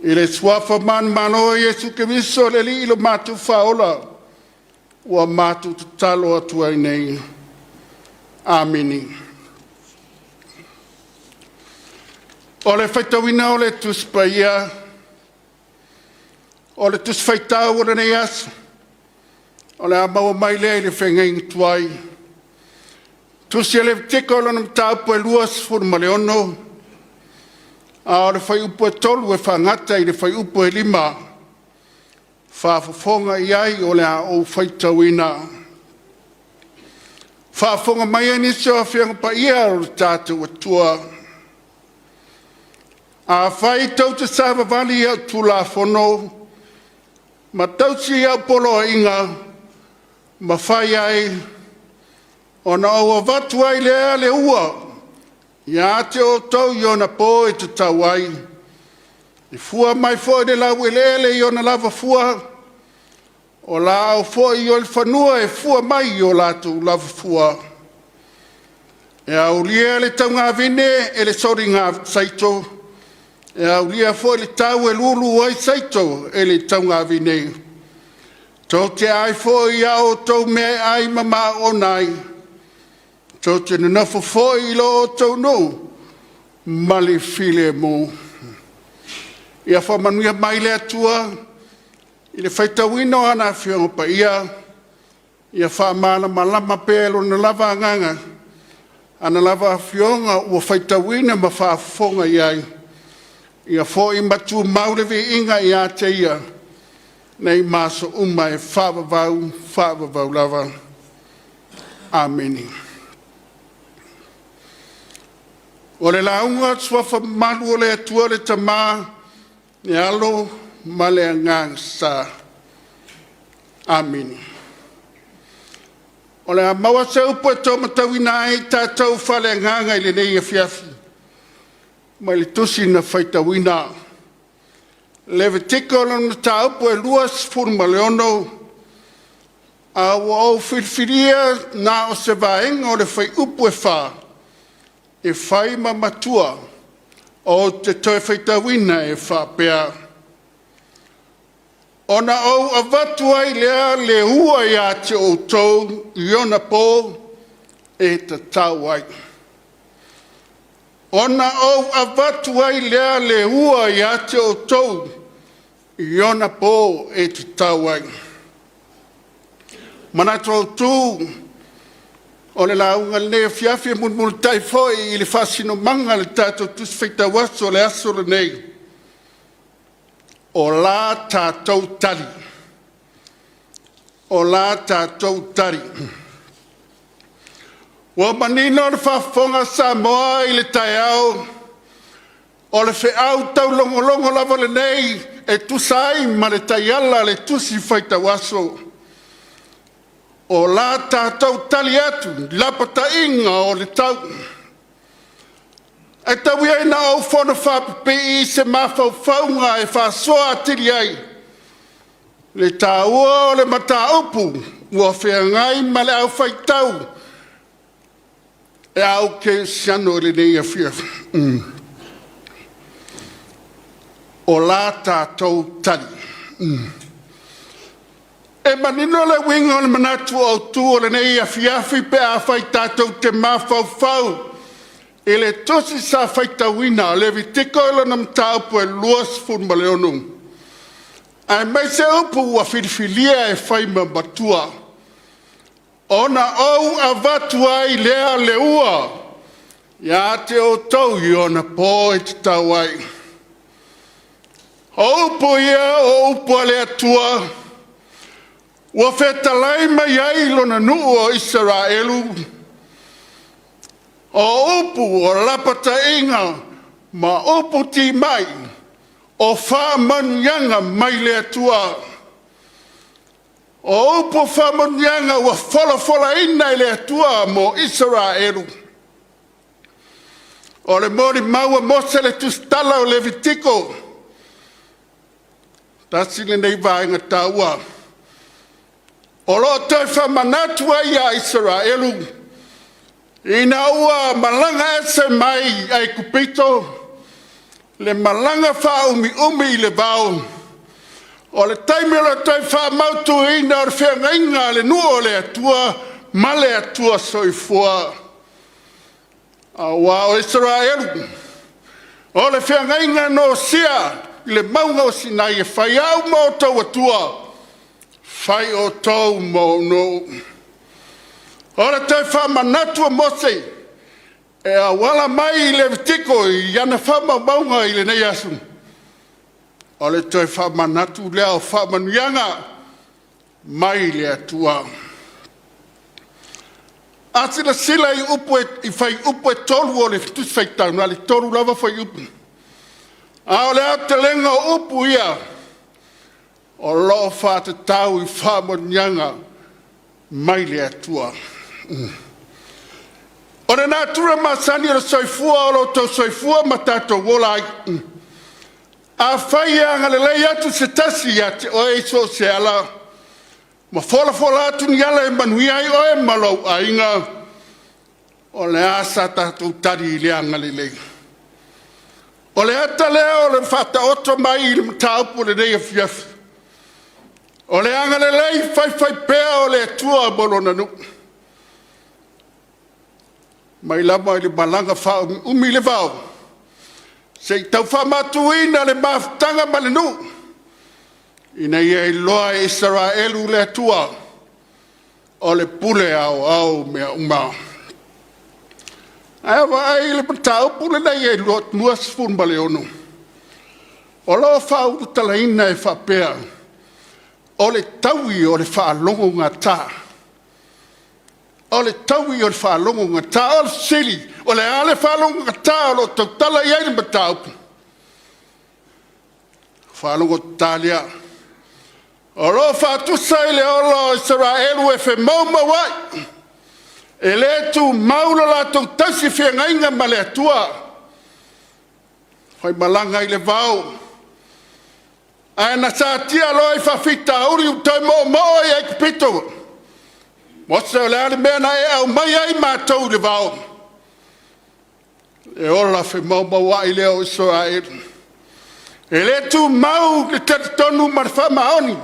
I le suafa manumalo o Iesu Keriso o le Alii lo matou Faaola, ua matou tatalo atu ai nei. Amene. O le faitauina o le Tusi Paia, o le Tusi Faitau o lenei aso, o le a maua mai lea i le Feagaiga Tuai. Tusi a Levitiko lona mataupu e 26, a o le fuaiupu e 3 e faagata i le fuaiupu e 5, faafofoga i ai o le a ou faitauina. Faafofoga maia nisi o Afioaga Paia o le tatou Atua. Afai tou te savavali i au tulafono ma tausi au poloaiga ma fai ai, ona ou avatu ai lea le ua ia te outou i ona po e tatau ai, e fua mai foi le laueleele i ona lava fua, o laau foi o le fanua e fua mai i o latou lava fua. E aulia le taugavine e le soliga saito, e aulia foi le tau e lulu ai saito e le taugavine. Tou te ai foi i a outou meaai ma maona ai, tou te nonofo foi i lo outou nuu ma le filemu. Ia faamanuia mai le Atua i le faitauina o ana Afioga Paia, ia faamalamalama pea e Lona lava Agaga ana lava Afioga ua faitauina ma faafofoga i ai, ia foi ma tumau le viiga ia te Ia nei ma aso uma e faavavau, faavavau lava. Amene. O le lauga a Suafa mamalu o le Atua le Tama, le Alo ma le Agaga Sa. Amene. O le a maua se upu e taumatauina ai tatou faaleagaga i lenei afiafi mai le tusi na faitauina. Levitiko lona mataupu e 26, A ua ou filifilia na o se vaega o le fuaiupu e 4 e fai ma matua ou te toe faitauina e faapea: Ona ou avatu ai lea le ua ia te outou i ona po e tatau ai. Ona ou avatu ai lea le ua ia te outou i ona po e tatau ai. Manatu autu o le lauga i lenei afiafi e mulimulitai foi i le faasinomaga i le tatou Tusi Faitau Aso o le aso lenei, o la tatou tali, o la tatou tali. Ua manino le faafofoga a Samoa i le taeao, o le feau taulogologo lava lenei e tusa ai ma le taiala a le Tusi Faitau Aso. O la tatou tali atu i lapataiga o le tau. Ae tau ia ina ou fonofaapipii se mafaufauga e faasoa atili ai le taua o le mataupu ua feagai ma le aufaitau e au kerisiano i lenei afiafi. O la tatou tali. E manino le uiga o le manatu autu o lenei afiafi pe afai tatou te mafaufau i le tusi sa faitauina Levitiko i lona mataupu e 26, aemaise upu ua filifilia e fai ma matua. Ona ou avatu ai lea le ua ia te outou i ona po e tatau ai. O upu ia o upu a le Atua ua fetalai mai ai lona nuu o Isaraelu, o upu o lapataiga ma upu timai o faamanuiaga mai le Atua. O upu o faamanuiaga ua folafolaina e le Atua mo Isaraelu. O le molimau a Mose i le tusitala o Levitiko, tasi lenei vaega taua o lo o toe faamanatu ai ia Isaraelu ina ua malaga ese mai Aikupito, le malaga faaumiumi i le vao, o le taimi o le toe faamautuina o le feagaiga a le nuu o le Atua ma le Atua Soifua. Aua o Isaraelu, o le feagaiga na osia i le mauga o Sinai e fai au ma outou Atua, fai outou ma ou nuu. O le toe faamanatu a Mose e auala mai i Levitiko i ana faamaumauga i lenei aso, o le toe faamanatu lea o faamanuiaga mai le Atua. A silasila i upu i fuaiupu e 3 o le Tusi Faitau, na o le 3 lava fuaiupu, a o le aotelega o upu ia o lo o faatatau i faamanuiaga mai le Atua. O le natura masani o le soifua o lo outou soifua ma tatou ola ai, afai e agalelei atu se tasi ia te oe i so o se ala ma folafola atu ni ala e manuia ai oe ma lou aiga, o le a sa tatou tali i lea agalelei? O le ata lea o le faataoto mai i le mataupu o lenei afiafi, o le agalelei faifaipea o le Atua mo Lona nuu, mai lava i le malaga faaumiumi i le vao seia tau faamatuina le mafutaga ma le nuu ina ia iloa e Isaraelu le Atua o le pule aoao mea uma. Ae vaai i le mataupu lenei e 26, o lo o faaulutalaina e faapea, o le taui o le faalogogata. O le taui o le faalogogata. O le fesili, o le a le faalogogata o lo o tautala i ai le mataupu? Faalogogata lea o lo o faatusa i le ola o Isaraelu e femoumouai, e le tumau lo latou tausi feagaiga ma le Atua, faimalaga i le vao, ae na satia loa i faafitauli ua toe moomoo i Aikupito. Mose, o le a le mea na e aumai ai matou i le vao? E ola femaumauai lea o Isaraelu. E le tumau le talitonu ma le faamaoni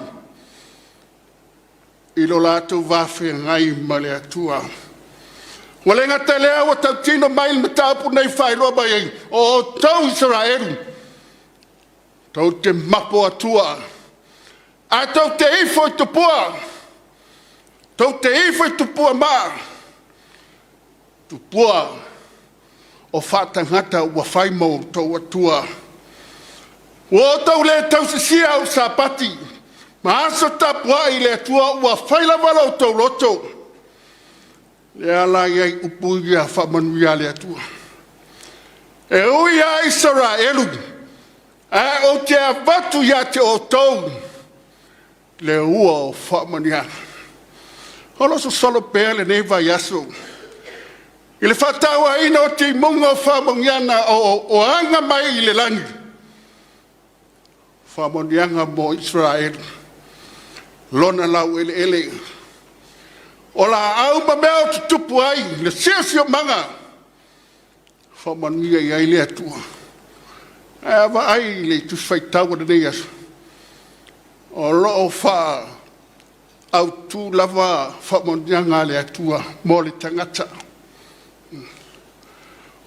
i lo latou va feagai ma le Atua. Ua le gata i lea ua tautino mai le mataupu nei faailoa mai ai, o outou Isaraelu, tou te mapo Atua, ae tou te ifo i tupua, tou te ifo i tupua maa, tupua o faatagata ua fai ma outou atua. Ua outou le tausisia au Sapati ma aso tapuai i le Atua ua fai lava lo outou loto. Lea la e i ai upu ia faamanuia a le Atua. E ui lava Isaraelu, ae ou te avatu ia te outou le ua o faamanuiaga. O lo o sosolo pea lenei vaiaso i le faatauaina o timuga o faamanuiaga o aga mai i le lagi, faamanuiaga mo Isaraelu, lona laueleele, o laau ma mea o tutupu ai le siosiomaga, faamanuia i ai le Atua. Ae a vaai i le Tusi Faitau o lenei aso, o lo o faaautu lava faamanuiaga a le Atua mo le tagata.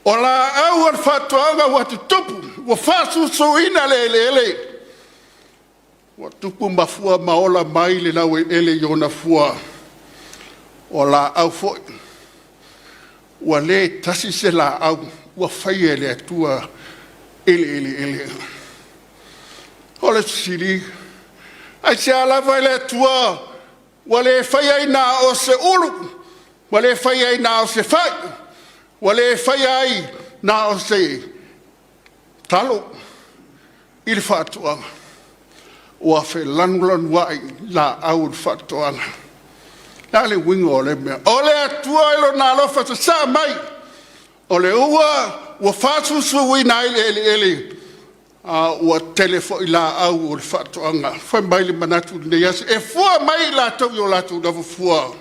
O laau o le faatoaga ua tutupu, ua faasusuina le eleele, ua tupu mafua ma ola mai le laueleele i ona fua. O laau foi, ua le tasi se laau ua faia e le Atua i le eleele. O le fesili, aisea lava le Atua ua le faia ai na o se ulu, ua le faia ai na o se fai, ua le faia ai na o se talo i le faatoaga, ua felanulanuai laau o le faatoaga. O le a le uiga o lea mea? O le Atua i Lona alofa sasaa mai, o le ua ua faasusuina ai le eleele, a ua tele foi laau o le faatoaga. Fai mai le manatu i lenei aso, e fua mai i latou i o latou lava fua.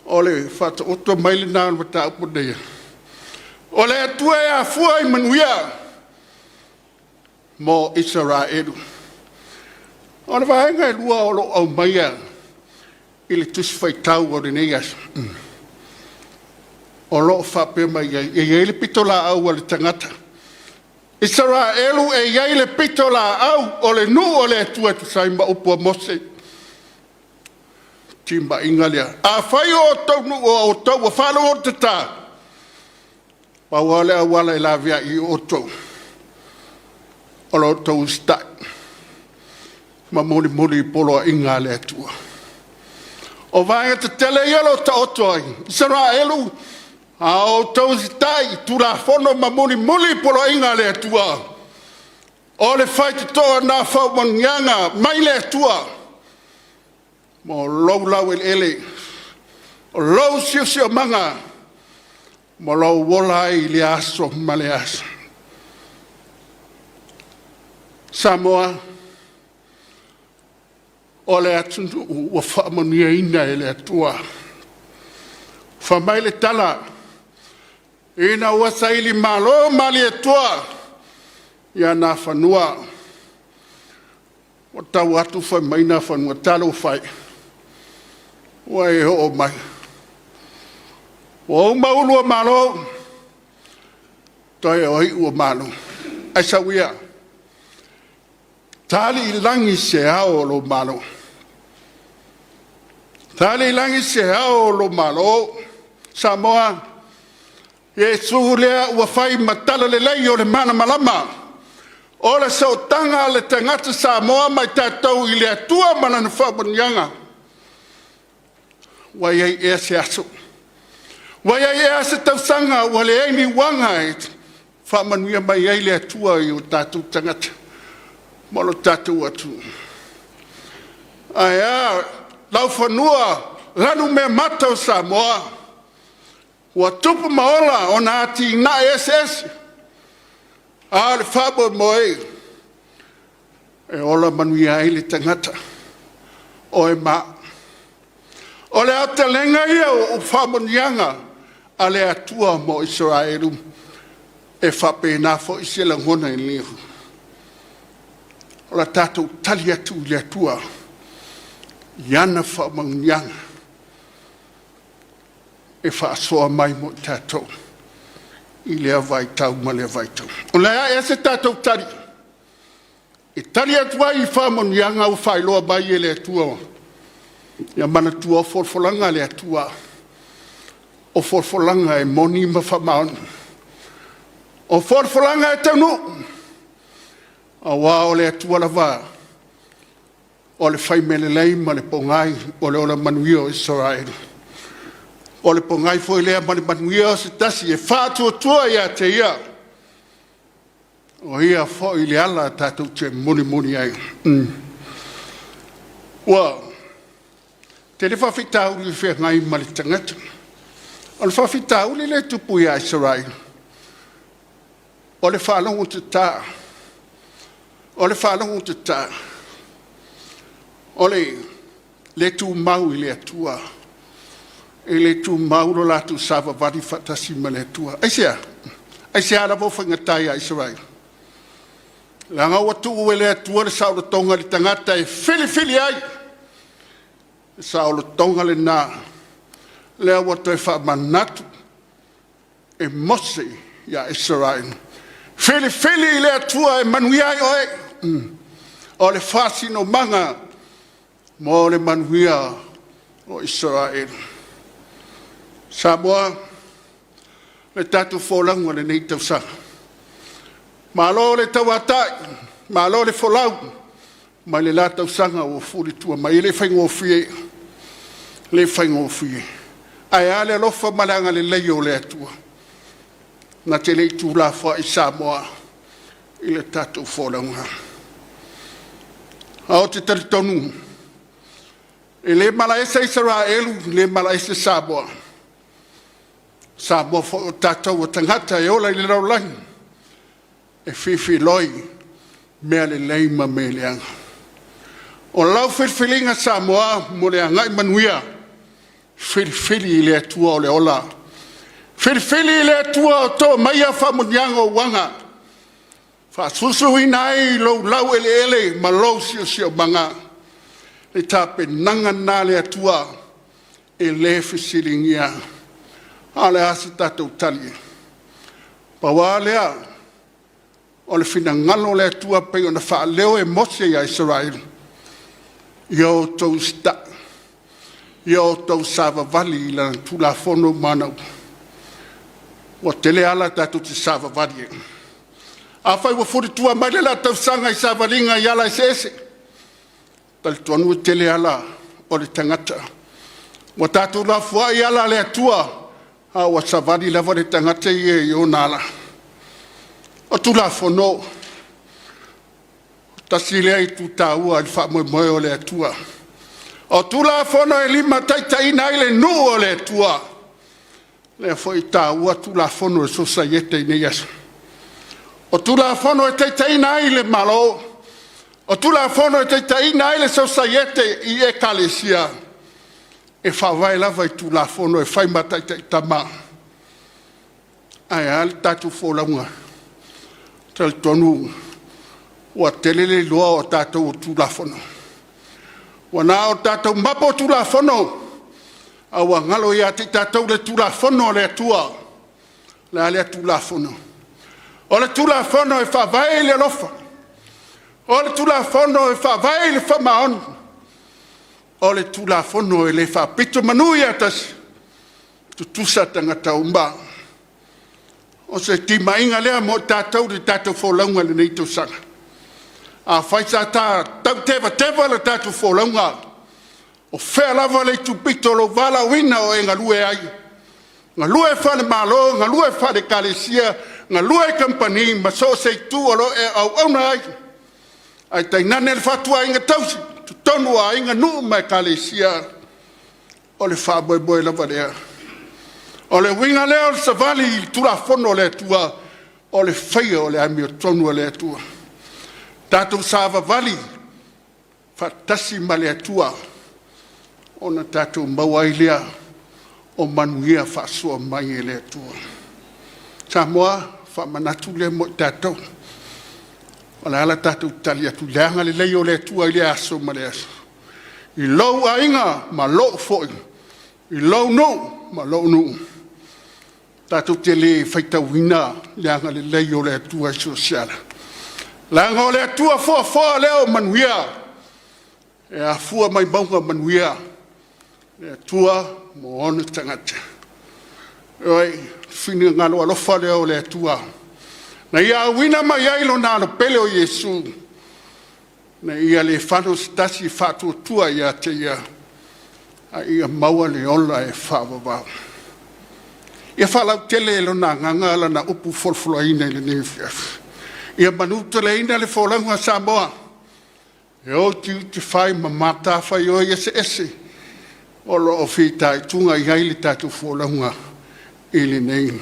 O le faataoto mai lena o le mataupu lenei. O le Atua e afua i manuia mo Isaraelu. O le vaega e lua o lo o aumaia i le Tusi Faitau o lenei aso, o lo o faapea mai ai, e i ai le pitolaau a le tagata Isaraelu e i ai le pitolaau o le nuu o le Atua e tusa ai ma upu a Mose. Timaiga lea, afai o outou nuu o outou ua faalogotata, pau lava le auala e laveai ai outou, o lo outou usitai ma mulimuli i poloaiga a le Atua. O vaega tetele ia o lo o taoto ai Isaraelu, a outou usitai i Tulafono ma mulimuli i poloaiga a le Atua, o le faitotoa lena faamanuiaga mai le Atua mo lou laueleele, o lou siosiomaga ma lou ola ai i lea aso ma lea aso. Samoa, o le atunuu ua faamanuiaina e le Atua. Fai mai le tala, ina ua sailimalo Malietoa ia Nafanua, ua tau atu fai mai Nafanua, talofa e, ua e oo mai, ua uma ulu o Malo, toe o iu o Malo. Ae sau ia, tali i lagi se ao o lou Malo. Tali i lagi se ao o lou Malo. Samoa, Iesu lea ua fai ma talalelei o le malamalama o le sootaga a le tagata Samoa ma i tatou i le Atua ma lana faamanuiaga. Ua i ai ea se aso? Ua i ai ea se tausaga ua leai ni uaga e faamanuia mai ai le Atua i o tatou tagata ma lo tatou atunuu? Ae a laufanua lanumeamata o Samoa ua tupu ma ola ona atinae eseese, a o le faamoemoe e ola manuia ai le tagata, oe ma au. O le aotelega ia o faamanuiaga a le Atua mo Isaraelu, e faapena foi se lagona i lenei aso. O le tatou tali atu i le Atua i ana faamanuiaga e faasoa mai mo i tatou i lea vaitau ma lea vaitau. O le a ea se tatou tali e tali atu ai i faamanuiaga ua faailoa mai e le Atua? Ia manatua o folafolaga a le Atua, o folafolaga e moni ma faamaoni, o folafolaga e taunuu, aua o le Atua lava o le faimea lelei ma le pogai o le ola manuia o Isaraelu. O le pogai foi lea ma le manuia o se tasi e faatuatua ia te Ia, o Ia foi le ala tatou te mulimuli ai. Ua tele faafitauli e feagai ma le tagata. O le faafitauli lea e tupu ia Isaraelu, o le faalogotata, o le faalogotata, o le le tumau i le Atua, e le tumau lo latou savavali faatasi ma le Atua. Aisea? Aisea lava ua faigata ai ia Isaraelu? Leaga ua tuu e le Atua le saolotoga i le tagata e filifili ai. Le saolotoga lena lea ua toe faamanatu e Mose ia Isaraelu, filifili i le Atua e manuia ai oe. O le faasinomaga mo le manuia o Isaraelu. Samoa, le tatou folauga i lenei tausaga, malo le tauatai, malo le folau mai le la tausaga ua fulitua mai. E le faigofie, e le faigofie. Ae a le alofa ma le agalelei o le Atua, na te le i tuulafoai Samoa i le tatou folauga. Ae ou te talitonu, e le malaese Isaraelu, le malaese Samoa. Samoa foi o tatou o tagata e ola i le lalolagi, e filifiloi mea lelei ma mea leaga. O lau filifiliga Samoa mo le agai manuia, filifili i le Atua o le ola, filifili i le Atua o to maia faamanuiaga o uaga, faasusuina ai lou laueleele ma lou siosiomaga. O le tapenaga lena a le Atua e le fesiligia. A o le a se tatou tali? Pau lava lea o le finagalo o le Atua pei ona faaleo e Mose ia Isaraelu, ia outou usitai, ia outou savavali i Lana Tulafono ma ana upu. Ua tele ala tatou te savavali ai. Afai ua fulitua mai le la tausaga i savaliga i ala eseese, talitonu e tele ala o le tagata. Ua tatou lafoai ala a le Atua a ua savali lava le tagata ia i ona ala. O Tulafono, tasi lea itu taua i le faamoemoe o le Atua. O Tulafono e limataitaiina ai le nuu o le Atua. Lea foi e taua Tulafono a le Sosaiete i nei aso. O Tulafono e taitaiina ai le Malo, o Tulafono e taitaiina ai le Sosaiete i Ekalesia, e faavae lava i Tulafono e fai ma taitaitama. Ae a le tatou folauga? E talitonu ua tele le iloa o tatou o Tulafono. Ua na o tatou mapo Tulafono a ua galo ia te i tatou le Tulafono a le Atua. O le a lea Tulafono? O le Tulafono e faavae i le alofa, o le Tulafono e faavae i le faamaoni, o le Tulafono e le faapito manu ia tasi, tutusa tagata uma. O se timaiga lea mo i tatou i le tatou folauga i lenei tausaga. Afai sa ta tau tevateva le tatou folauga, o fea lava le itupito o lou valaauina o e galue ai, galue faale-Malo, galue faale-Ekalesia, galue i kamupani ma so o se itu o lo o e auauna ai, ae tainane le fatuaiga tausi i totonu o aiga, nuu ma ekalesia, o le faamoemoe lava lea. O le uiga lea o le savali i le Tulafono a le Atua, o le faia o le amiotonu a le Atua. Tatou savavali faatasi ma le Atua. Ona tatou maua ai lea o manuia faasoa mai e le Atua. Samoa, faamanatu lea mo i tatou. O le a la tatou tali atu i le agalelei o le Atua i lea aso ma lea aso, i lou aiga ma lou foi, i lou nuu ma lou nuu. Tatou te le faitauina le agalelei o le Atua i so o se ala, leaga o le Atua foafoa lea o manuia, e afua mai mauga manuia le Atua mo ona tagata. Ioe, finagalo alofa lea o le Atua na ia auina mai ai Lona Alo pele o Iesu ina ia le fano se tasi e faatuatua ia te Ia, a ia maua le ola e faavavau. Ia faalautele e Lona Agaga Lana upu folafolaina i lenei afiafi. Ia manuteleina le folauga a Samoa e utiuti fai ma matafaioi eseese o lo o fitaituga i ai le tatou folauga i lenei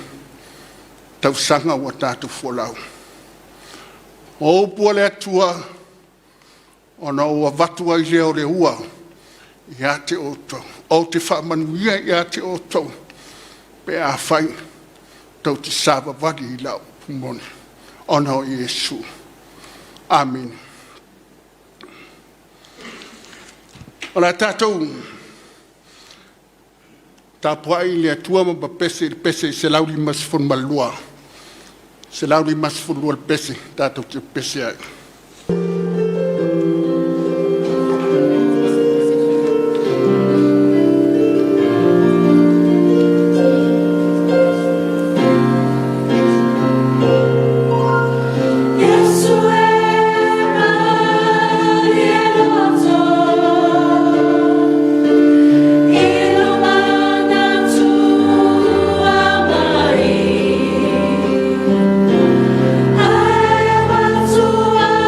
tausaga ua tatou folau. O upu a le Atua, ona ou avatu ai lea o le ua ia te outou. Ou te faamanuia ia te outou pe afai tou te savavali i lau upu moni ona o Iesu. Amene. O le a tatou tapuai i le Atua ma pepese i le pese 152, 152 le pese tatou te pepese ai. Iesu e malie loto, i lou manatua mai, ae avatu.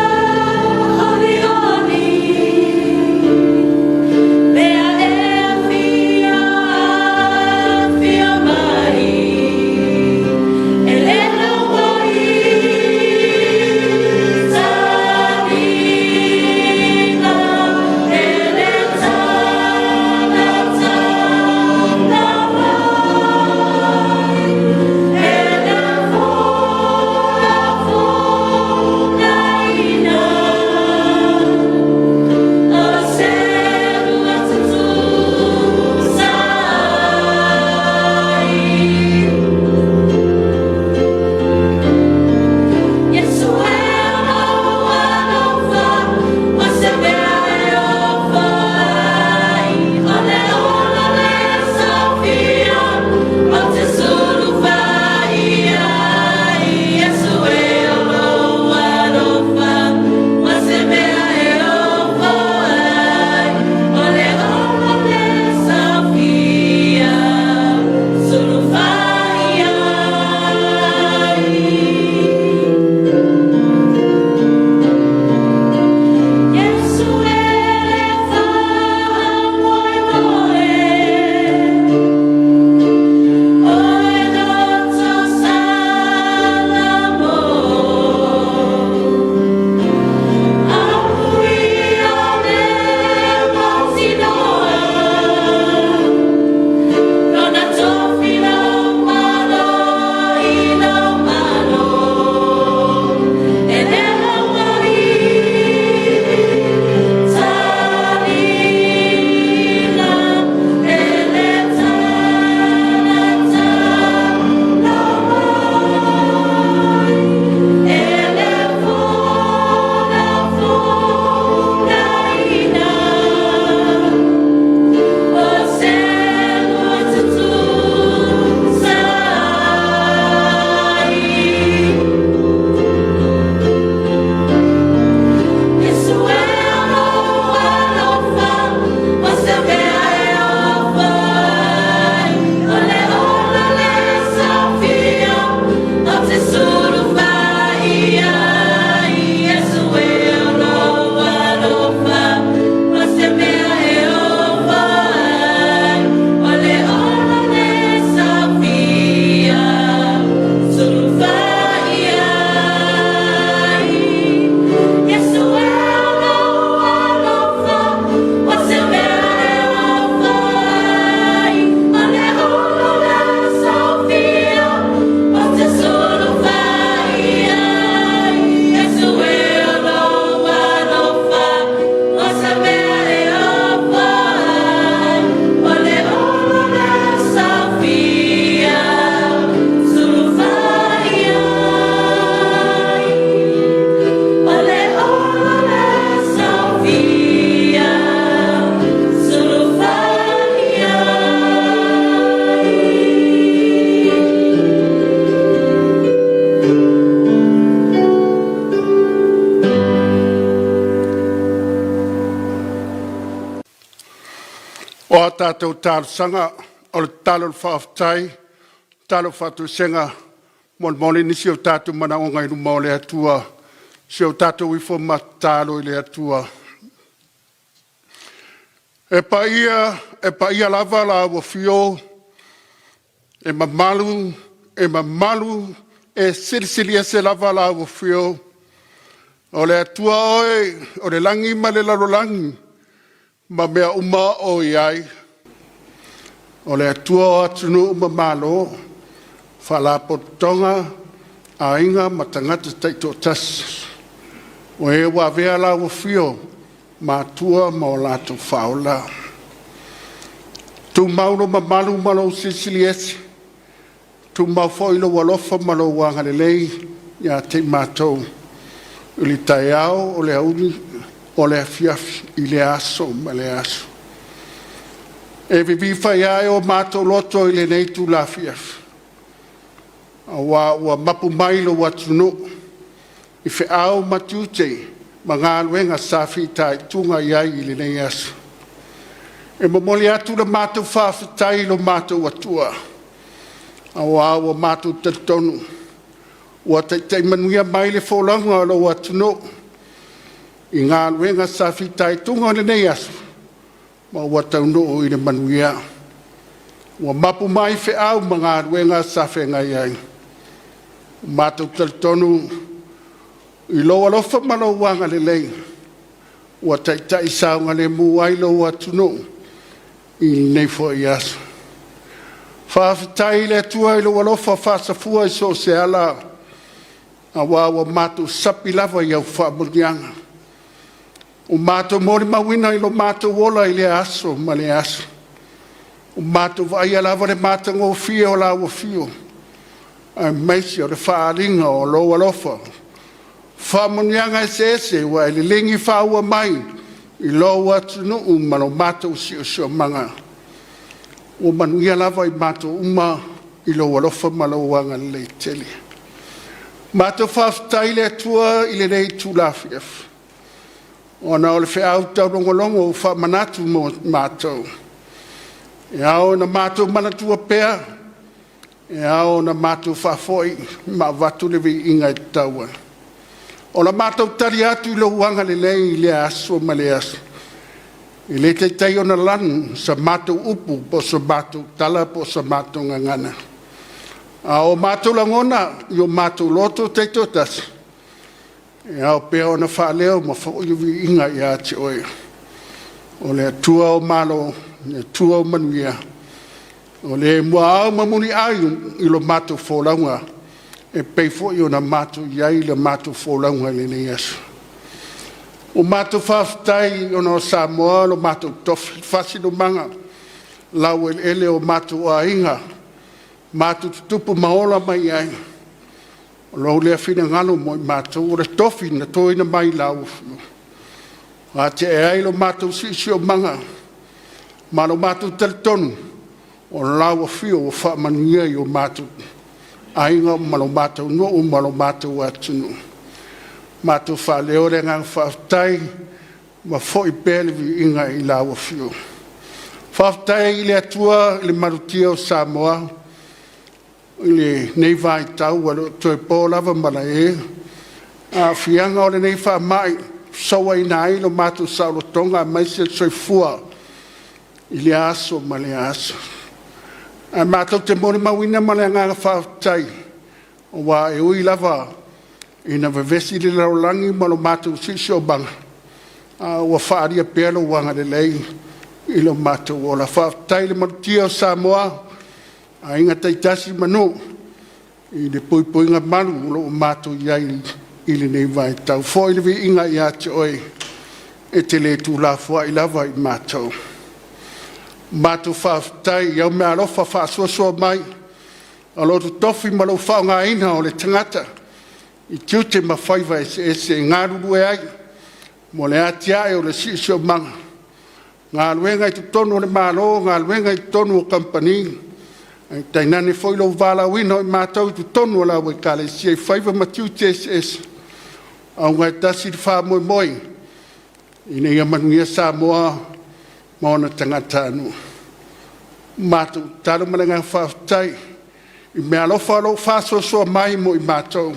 tatou talosaga, o le tatalo o le faafetai, tatalo o le faatoesega, molimoli nisi o tatou manaoga i luma o le Atua, si o tatou ifo ma tatalo i le Atua. E paia, e paia lava la ua afio, e mamalu, e mamalu, e silisili ese lava la ua afio. O le Atua oe o le lagi ma le lalolagi ma mea uma o i ai, o le Atua o atunuu ma malo, faalapotopotoga, aiga ma tagata taitoatasi, o e ua avea lau Afio ma Atua ma o latou Faaola. Tumau lou mamalu ma lou silisili ese, tumau foi lou alofa ma lou agalelei ia te i matou i le taeao, o le aoauli, o le afiafi i lea aso ma lea aso. E vivii fai ae o matou loto i lenei itula afiafi aua ua mapu mai lou atunuu i feau ma tiute ma galuega sa fitaituga i ai i lenei aso. E momoli atu le matou faafetai i lo matou Atua aua ua matou talitonu ua taitai manuia mai le folauga a lou atunuu i galuega sa fitaituga i lenei aso ma ua taunuu i le manuia. Ua mapu mai feau ma galuega sa feagai ai. Ua matou talitonu i lou alofa ma lou agalelei ua taitai saogalemu ai lou atunuu i lenei foi aso. Faafetai i le Atua i lou alofa faasafua i so o se ala aua ua matou sapi lava i au faamanuiaga. Ua matou molimauina i lo matou ola i lea aso ma lea aso. Ua matou vaaia lava le matagofie o lau afio aemaise o le faaaliga o lou alofa. Faamanuiaga eseese ua e liligi faaua mai i lou atunuu ma lo matou siosiomaga. Ua manuia lava i matou uma i lou alofa ma lou agalelei tele. Matou faafetai i le Atua i lenei itula afiafi ona o le feau taulogologo ua faamanatu mo i matou. E ao ona matou manatua pea, e ao ona matou faafoi ma avatu le viiga e tatau ai. O le matou tali atu i lou agalelei i lea aso ma lea aso, e le taitai ona lanu sa matou upu po o so matou tala po o sa matou gagana, a o matou lagona i o matou loto taitoatasi, e ao pea ona faaleo ma foi le viiga ia te Oe, o le Atua o Malo, le Atua o manuia, o le muaau ma muliai i lo matou folauga e pei foi ona matou i ai i le matou folauga i lenei aso. Ua matou faafetai ona o Samoa lo matou tofi, faasinomaga laueleele o matou aiga, matou tutupu ma ola mai ai. O lou lea finagalo mo i matou, o le tofi na toina mai i lau Afioga, ua atie'e ai lo matou siosiomaga ma lo matou talitonu o lau Afio ua faamanuia i o matou aiga ma lo matou nuu ma lo matou atunuu. Matou faaleo le agaga faafetai ma foi pea le viiga i lau Afio. Faafetai i le Atua i le malutia o Samoa i lenei vaitau ua le o toe po lava malae, aafiaga o lenei faamai sauaina ai lo matou saolotoga aemaise le soifua i lea aso ma lea aso. Ae matou te molimauina ma le agaga faafetai, aua e ui lava ina vevesi le lalolagi ma lo matou siosiomaga, a ua faaalia pea lou agalelei i lo matou ola. Faafetai i le malutia o Samoa, aiga taitasi ma nuu i le puipuiga malu o lo o matou i ai i lenei vaitau. Foi le viiga ia te Oe, e te le tuulafoai lava i matou. Matou faafetai i au meaalofa faasoasoa mai o lou totofi ma lou faaaogaina o le tagata i tiute ma faiva eseese e galulue ai mo le atiae o le siosiomaga, galuega i totonu o le Malo, galuega i totonu o kamupani, ae tainane foi lou valaauina o i matou i totonu o le au Ekalesia i faiva ma tiute eseese, auga e tasi le faamoemoe, ina ia manuia Samoa ma ona tagatanuu. Matou tatalo ma le agaga faafetai i meaalofa o lo o faasoasoa mai mo i matou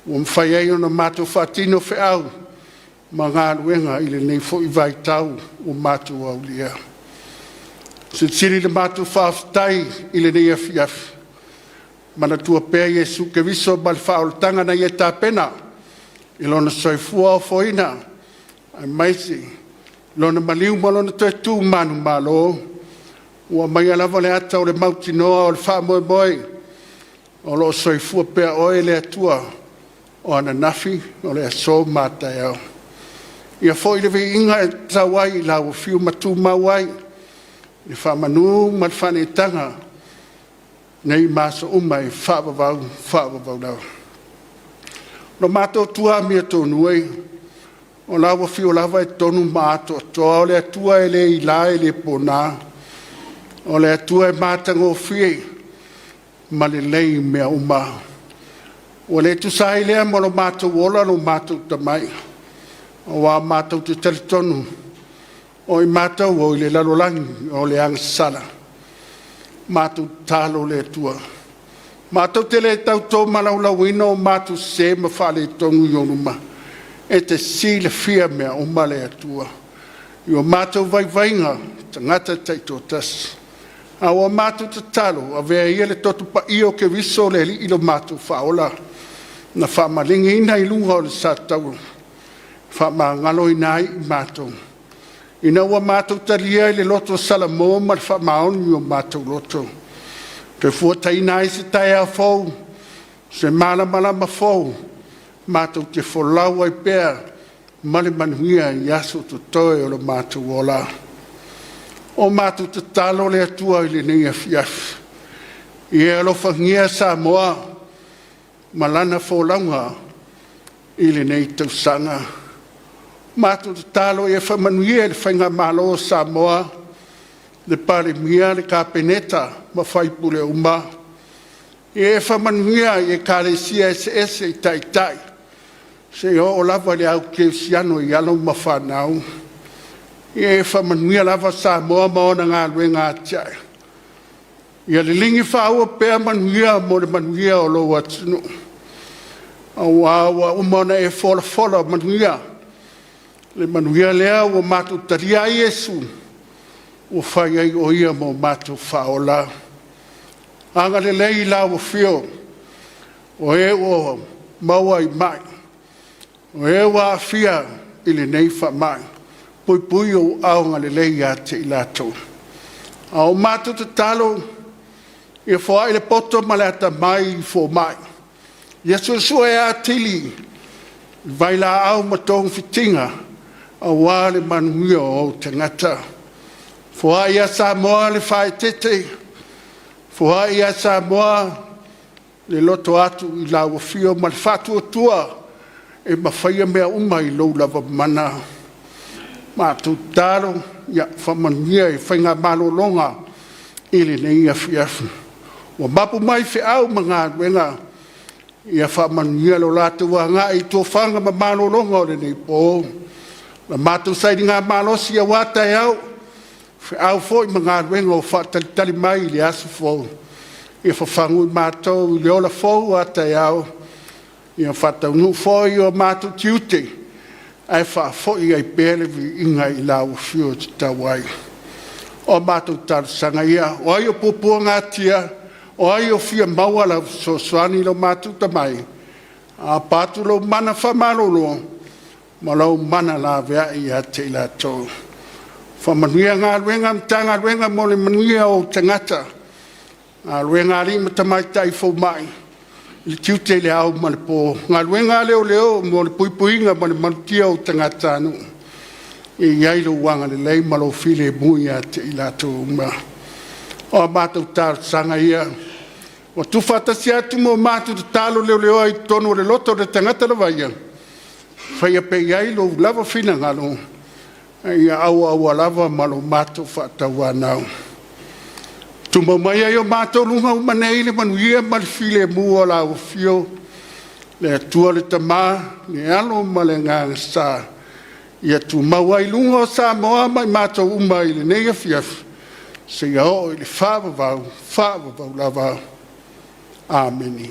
ua mafai ai ona matou faatino feau ma galuega i lenei foi vaitau ua matou aulia. Silisili le matou faafetai i lenei afiafi, manatua pea Iesu Keriso ma le faaolataga na Ia tapena i Lona soifua ofoina aemaise Lona maliu ma Lona toe tu manumalo, ua aumaia lava le ata o le mautinoa o le faamoemoe o lo o soifua pea Oe le Atua o ananafi, o le aso ma a taeao. Ia foi le viiga e tatau ai i Lau Afio ma tumau ai le faamanu ma le faaneetaga nei ma aso uma e faavavau, faavavau lava. Lo matou Atua amiotonu e, o lau Afio lava e tonu ma atoatoa, o le Atua e le ila e le pona, o le Atua e matagofie ma lelei i mea uma. Ua le tusa ai lea ma lo matou ola lo matou tamai, aua matou te talitonu o i matou o i le lalolagi o le agasala. Matou tatalo le Atua, matou te le tau tomalaulauina o matou sese ma faaletonu i ou luma, e te silafia mea uma le Atua i o matou vaivaiga tagata taitoatasi. A ua matou tatalo, avea ia le toto paia o Keriso le Alii lo matou Faaola na faamaligiina i luga o le sataua, faamagaloina ai i matou ina ua matou talia i le loto salamo ma le faamaoni o matou loto, toe fuataina ai se taeao fou, se malamalama fou, matou te folau ai pea ma le manuia i aso o totoe o lo matou ola. O matou tatalo le Atua i lenei afiafi, ia e alofagia Samoa ma lana folauga i lenei tausaga. Matou tatalo ia faamanuia i le faigamalo a Samoa, le Palemia, le Kapeneta ma sui usufono uma. Ia e faamanuia i Ekalesia eseese i Taitai seia oo lava i le au kerisiano i alo ma fanau. Ia e faamanuia lava Samoa ma ona galuega atiae. Ia liligi faaua pea manuia mo le manuia o lou atunuu, aua ua uma ona e folafola manuia, le manuia lea ua matou talia ai Iesu ua fai ai o Ia ma o matou Faaola. Agalelei i lau Afio o e ua maua i mai, o e ua aafia i lenei faamai, puipui ou aao agalelei ia te i latou. A o matou tatalo, ia foai le poto ma le atamai i fomai, ia suesue atili vailaau ma togafitiga aua le manuia o ou tagata. Foai ia Samoa le faaeteete, foai ia Samoa le loto atu i lau afio ma le faatuatua e mafaia mea uma i lou lava mana. Matou tatalo, ia faamanuia i faiga malologa i lenei afiafi. Ua mapu mai feau ma galuega, ia faamanuia lo latou agai i tofaga ma malologa o lenei po. La matou sailigamalosi aua taeao, feau foi ma galuega o faatalitali mai i le aso fou, ia fafagu i matou i le ola fou a taeao, ia faataunuu foi o matou tiute ae faafoi ai pea le viiga i lau Afio e tatau ai. O a matou talosaga ia, o ai o puapuagatia? O ai o fia maua lau fesoasoani lo matou tamai? Aapa atu lou mana faamalolo ma lou mana laveai ia te i latou. Faamanuia galuega a Matagaluega mo le manuia o ou tagata, galuega a alii ma tamaitai fomai, i le tiute i le ao ma le po, galuega a leoleo mo le puipuiga ma le malutia o tagatanuu. Ia i ai lou agalelei ma lou filemu ia te i latou uma. O a matou talosaga ia ua tuufaatasi atu ma matou tatalo leleoa i totonu o le loto o le tagata lava ia, faia pea i ai lou lava finagalo, a ia auaua lava ma lo matou faatauanau. Tumau mai ai o matou luga uma nei le manuia ma le filemu o lau Afio, le Atua le Tama, le Alo ma le Agaga Sa, ia tumau ai luga o Samoa ma i matou uma i lenei afiafi, Seia oo i le faavavau, faavavau lava. Amene.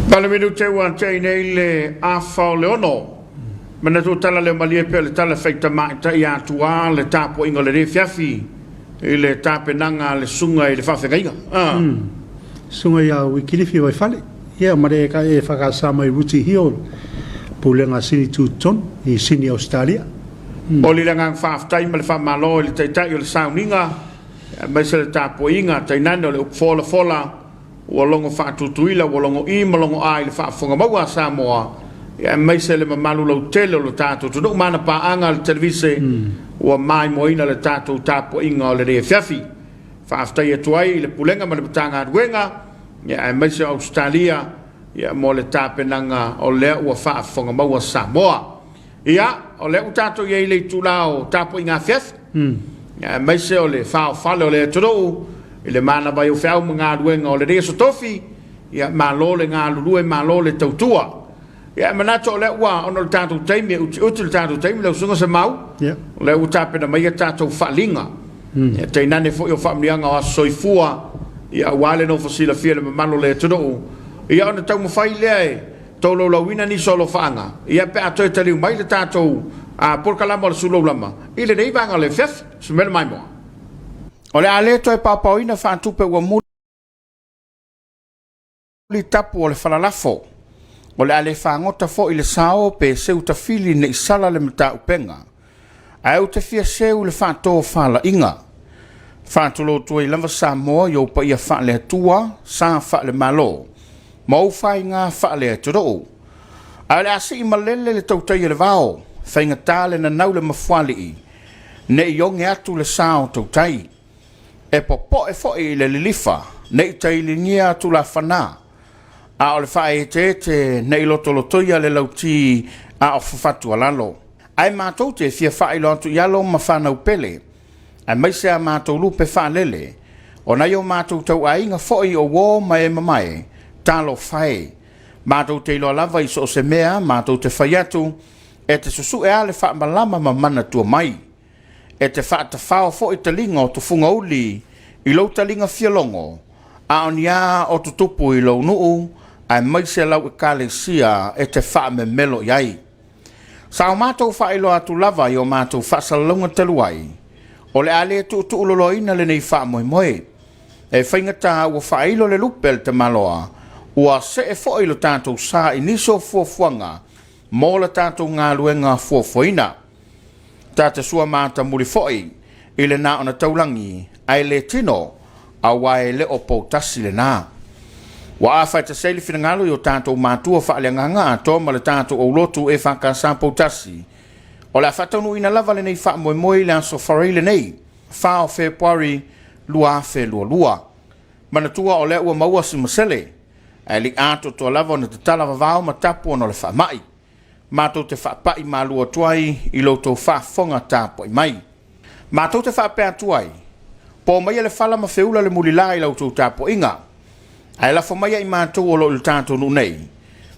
Paleminu te ua tea nei le afa o le ono. Manatu tala le malie pe le tala fai tamaitai atuā le tapuaiga o lenei afiafi i le tapenaga a le susuga i le faafeagaiga. Ah. Susuga ia Wikilifi Vaifale, ia ma le EFKS mai Ruti Hill, Pulega Sini Tutotonu i Sini Ausetalia. Momoli le agaga faafetai ma le faamalo i le Taitai o le Sauniga aemaise le tapuaiga tainane o le upu folafola ua logo faatutuila, ua logo i ma logo a i le faafofoga maua a Samoa, aemaise le mamalu lautele o lo tatou atunuu ma ana paaga a le televise ua maimoaina le tatou tapuaiga o lenei afiafi. Faafetai atu ai i le Pulega ma le Matagaluega aemaise o Ausetalia mo le tapenaga o lea ua faafofoga maua Samoa. Ia, o lea ua tatou i ai i le itula o tapuaiga afiafi, aemaise o le faofale o le atunuu i le manava ai o feau ma galuega o lenei aso tofi, ia malo le galulue, malo le tautua. Ia, e manatu o lea ua, ona o le tatou taimi, e utiuti le tatou taimi, lau Susuga Semau, o lea ua tapena mai a tatou faaaliga. Ia, tainane foi o faamanuiaga o aso soifua, ia, aua le nofo silafia e le mamalu o le atunuu, ia ona taumafai lea e tolaulauina nisi o alofaaga, ia pe a toe taliu mai le tatou polokalama o le Sulaulama i lenei vaega o le afiafi. Sumele maimoa. O le a le toe paopaoina faatupe ua muli tapu o le falalafo. O le a le fagota foi le sao pe seu tafili ne i sala le mataupega. Ae ou te fia seu i le faatofalaiga. Faatulou atu ai lava Samoa i ou paia faale-Atua, sa faale-Malo, ma ou faiga faale-atunuu. Ae o le a sii malele le tautai a le vao, faigata le nanau le mafuaalii, ne i oge atu le sa o tautai. E popoe foi i le lilifa, ne i tailigia tulafana, a o le faaeteete ne i lotolotoia le lauti a o fafatualalo. Ae matou te fia faailoa atu i alo ma fanau pele, aemaise a matou lupe faalele, o nai o matou tauaiga foi o uo ma e mamae, talofa e! Matou te iloa lava i so o se mea matou te fai atu, e te susue a le faamalama ma manatua mai. E te faatafao foi taliga o tufugauli i lou taliga fialogo, a o ni a o tutupu i lou nuu aemaise lau Ekalesia e te faamemelo i ai. Sa o matou faailoa atu lava i o matou faasalalauga talu ai, o le a le tuutuuloloina lenei faamoemoe. E faigata ua faailo le lupe a le tamaloa, ua see foi lo tatou sa i nisi o fuafuaga mo la tatou galuega fuafuaina. Ta te sua matamuli foi i le na ona taulagi ae le tino, aua e le o poutasi lena. Ua afaetasei le finagalo i o tatou matua faaleagaga atoa ma le tatou aulotu EFKS poutasi, o le a faataunuuina lava lenei faamoemoe i le aso Faraile lenei, 4 o Fepuari 2022. Manatua o lea ua maua si masele, ae le i atoatoa lava ona tatala vavao ma tapu ona o le faamai. Matou te faapai malu atu ai i lo outou faafofoga tapuai mai. Matou te faapea atu ai, Po maia le fala ma feula le mulila i la outou tapuaiga, ae lafo maia i matou o lo o i le tatou nuu nei,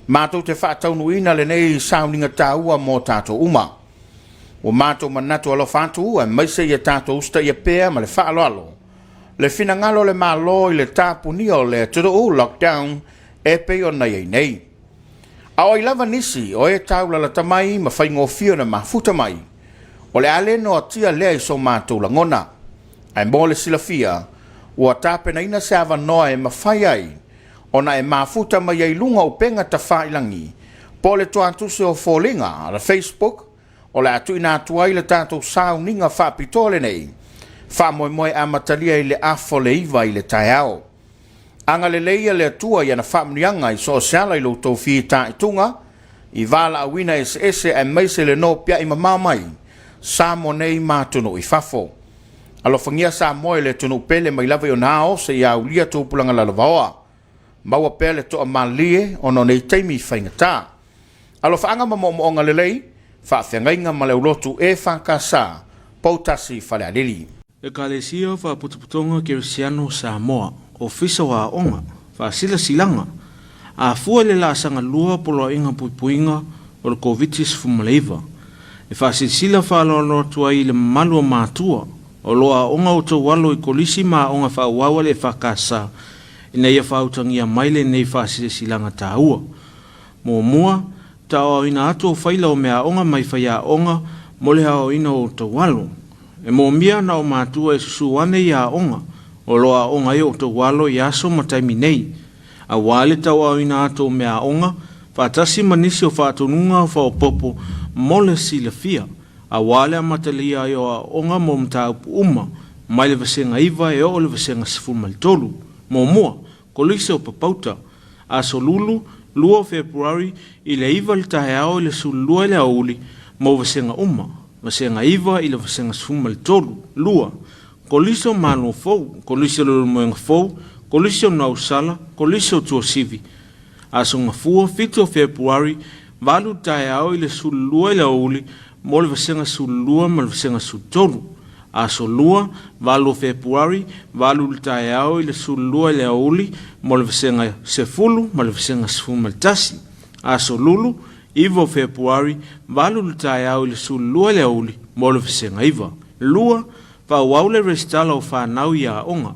matou te faataunuuina lenei sauniga taua mo tatou uma. Ua matou manatu alofa atu aemaise ia tatou usitaia pea ma le faaaloalo le finagalo o le Malo i le tapunia o le atunuu, lockdown, e pei ona i ai nei. A o ai lava nisi o e taulalata mai ma faigofie ona mafuta mai, o le a le noatia lea i so matou lagona. Ae mo le silafia, ua tapenaina se avanoa e mafai ai ona e mafuta mai ai luga o upega tafailagi po o le tuatuse o foliga, the Facebook, O le a tuuina atu ai le tatou sauniga faapitoa lenei faamoemoe amatalia i le 8:30 i le taeao. Agalelei ia le Atua i ana faamanuiaga i so o se ala i lo outou fitaituga i valaauina eseese aemaise le nopiai mamao mai Samoa nei ma atunuu i fafo. Alofagia Samoa i le atunuu pele mai lava i ona ao seia aulia tupulaga lalovaoa. Maua pea le toamalie ona o nei taimi faigata. Alofaaga ma moomooga lelei, faafeagaiga ma le aulotu EFKS, Poutasi Falealili. Ekalesia Faapotopotoga Kerisiano o Samoa, Ofisa o Aoga, Faasilasilaga, A fua i le laasaga lua Poloaiga Puipuiga o le Koviti-19, e faasilasila faaaloalo atu ai i le mamalu o matua o lo o aoga outou alo i kolisi ma aoga faaauau a le EFKS ina ia faautagia mai lenei faasilasilaga taua. Muamua, taaoaoina atu o faila o meaaoga mai faiaoga mo le aoaoina o outou alo. E moomia na o matua e susu ane i aoga o lo o aoga ai outou alo i aso ma taimi nei, aua le tauaoina atu o meaaoga faatasi ma nisi o faatonuga faaopoopo mo le silafia, aua le amatalia ai o aoaoga mo mataupu uma mai le vasega 9 e oo i le vasega 13. Muamua, Kolisi o Papauta, Aso Lulu, 2 o Fepuari, i le 9 i le taeao i le 12 i le aoauli mo vasega uma, vasega 9 i le vasega 13. 2, Kolisi o Malo Fou, Kolisi o Leulumoega Fou, Kolisi o Nuausala, Kolisi o Tuasivi. Aso Gafua, 7 o Fepuari, 8 i le taeao i le 12 i le aoauli mo le vasega 12 ma le vasega 13. Aso Lua, 8 o Fepuari, 8 i le taeao i le 12 i le aoauli mo le vasega 10 ma le vasega 11. Aso Lulu, 9 o Fepuari, 8 i le taeao i le 12 i le aoauli mo le vasega 9. 2, Faaauau le resitala o fanau i aoga.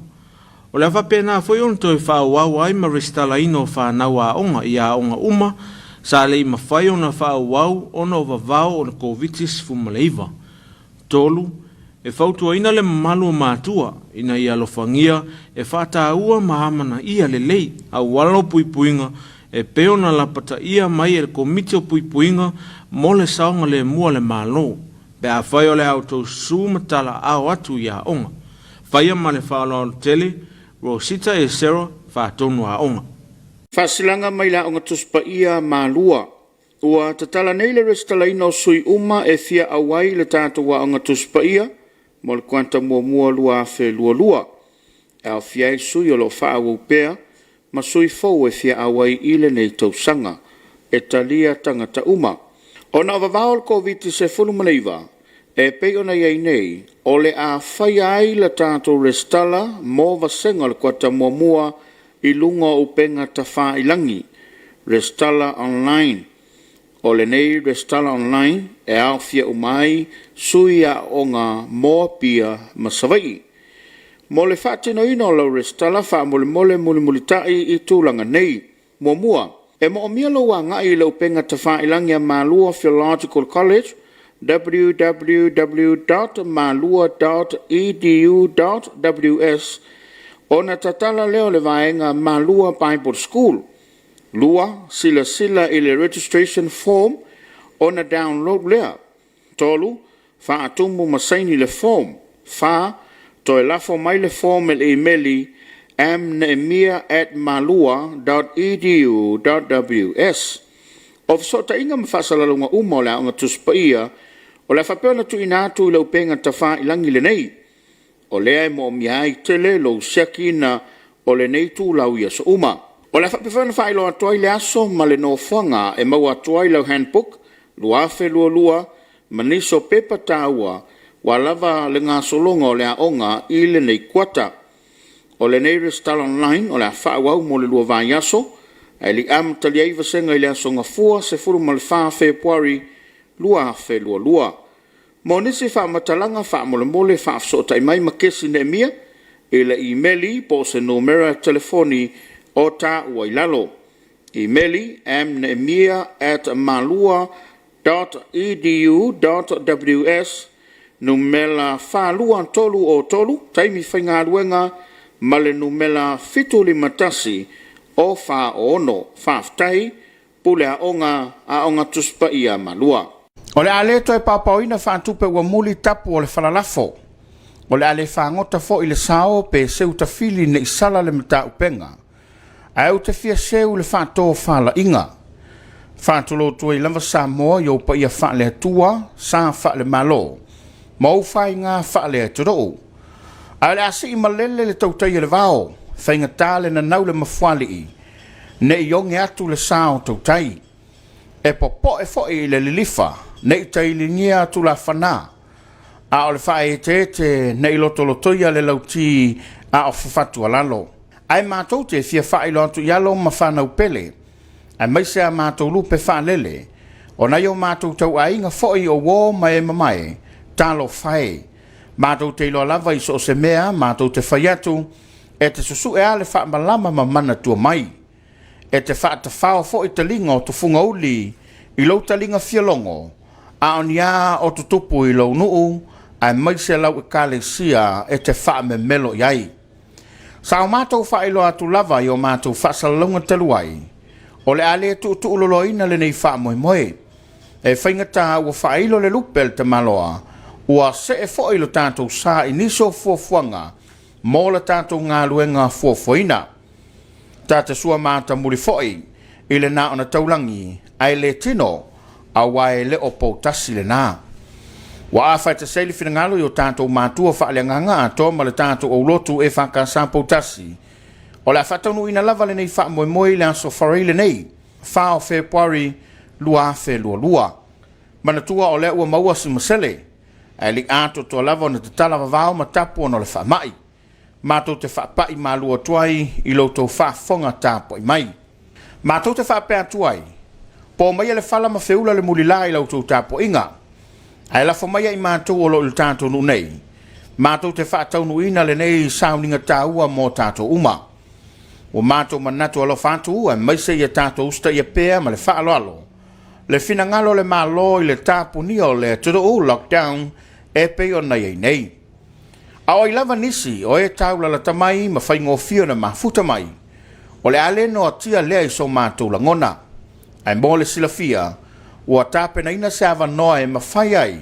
O le a faapena foi ona toe faaauau ai ma resitalaina o fanau aoga i aoga uma sa le i mafai ona faaauau ona o vavao o le Koviti-19. 3, E fautuaina le mamalu o matua ina ia alofagia e faataua ma amanaia lelei auala o puipuiga e pei ona lapataia mai e le Komiti o Puipuiga mo le Saogalemu a le Malo pe afai o le a outou susu ma talaao atu i aoga. Faia ma le faaaloalo tele, Rosita Esera, Faatonu Aoga. Faasilaga mai le Aoga Tusi Paia Malua. Ua tatala nei le resitalaina o sui uma e fia auai i le tatou Aoga Tusi Paia mo le kuata muamua 2022, e aofia ai sui o lo o faaauau pea ma sui fou e fia auai i lenei tausaga. E talia tagata uma. Ona o vavao o le Koviti-19 e pei ona i ai nei, o le a faia ai le tatou resitala mo vasega o le kuata muamua i luga o upega tafailagi, resitala online. O lenei resitala online e aofia uma ai sui aooga mo Apia ma Savaii. Mo le faatinoina o lau resitala, faamolemole mulimulitai i tulaga nei. Muamua, e moomia lou agai i le upega tafailagi a Malua Theological College, www.malua.edu.ws, ona tatala lea o le vaega Malua Bible School. 2, Silasila i le registration form ona download lea. 3, Faatumu ma saini le form. 4, Toe lafo mai le form i le imeli mneemia@malua.edu.ws. O fesootaiga ma faasalalauga uma o le Aoga Tusi Paia o le a faapea ona tuuina atu i le upega tafailagi lenei. O lea e moomia ai tele lou siakiina o lenei itulau i aso uma. O le a faapea foi ona faailoa atu ai le aso ma le nofoaga e maua atu ai lau Handbook 2022 ma nisi o pepa taua ua lava le gasologa o le aoga i lenei kuata. O lenei resitala online o le a faaauau mo le 2 vaiaso ae le i amatalia ai vasega i le aso Gafua 14 Fepuari 2022. Mo nisi faamatalaga faamolemole faafesootai mai ma Kesi Neemia i le imeli po o se numera telefoni o taua i lalo. Imeli, mneemia@malua. Edu. WS, numera 42303, taimi faigaluega ma le numera 751 o 46. Faafetai. Pule Aoga, Aoga Tusi Paia Malua. O le a le toe paopaoina faatupe ua muli tapu o le falalafo. O le a le fagota foi le sao pe seu tafili ne i sala le mataupega. Ae ou te fia seu le faatofalaiga. Faatulou atu ai lava Samoa i ou paia faale-Atua, sa faale-Malo, ma ou faiga faale-atunuu. Ae o le a sii malele le tautai a le vao, faigata le nanau le mafuaalii, ne i oge atu le sa o tautai. E popoe foi i le lilifa, ne i tailigia atu lafana, a o le faaeteete ne i lotolotoia le lauti a o fafatualalo. Ae matou te fia faailoa atu i alo ma fanau pele, aemaise a matou lupe faalele, o nai o matou tauaiga foi o uo ma e mamae, talofa e! Matou te iloa lava i so o se mea matou te fai atu, e te susue lava le faamalama ma manatua mai. E te faatafao foi taliga o tufugauli i lou taliga fialogo, a o ni a o tutupu i lou nuu aemaise lau Ekalesia e te faamemelo i ai. Sa o matou faailoa atu lava i o matou faasalalauga talu ai, o le a le tuutuuloloaina lenei faamoemoe. E faigata ua faailo le lupe a le tamaloa, ua see foi lo tatou sa i nisi o fuafuaga mo la tatou galuega fuafuaina. Ta te sua matamuli foi i le na ona taulagi ae le tino, aua e le o poutasi lena. Ua afaetasei ai le finagalo i o tatou matua faaleagaga atoa ma le tatou aulotu EFKS poutasi, o le a faataunuuina lava lenei faamoemoe i le aso Faraile nei, 4 o Fepuari 2022. Manatua o lea ua maua si masele, ae le i atoatoa lava ona tatala vavao ma tapu ona o le faamai. Matou te faapai malu atu ai i lo outou faafofoga tapuai mai. Matou te faapea atu ai, Po maia le fala ma feula le mulila i la outou tapuaiga, ae lafo maia i matou o lo o i le tatou nuu nei, matou te faataunuuina lenei sauniga taua mo tatou uma. Ua matou manatu alofa atu aemaise ia tatou usitaia pea ma le faaaloalo le finagalo o le Malo i le tapunia o le atunuu, lockdown, e pei ona i ai nei. A o ai lava nisi o e taulalata mai ma faigofie ona mafuta mai, o le a le noatia lea i so matou lagona. Ae mo le silafia, ua tapenaina se avanoa e mafai ai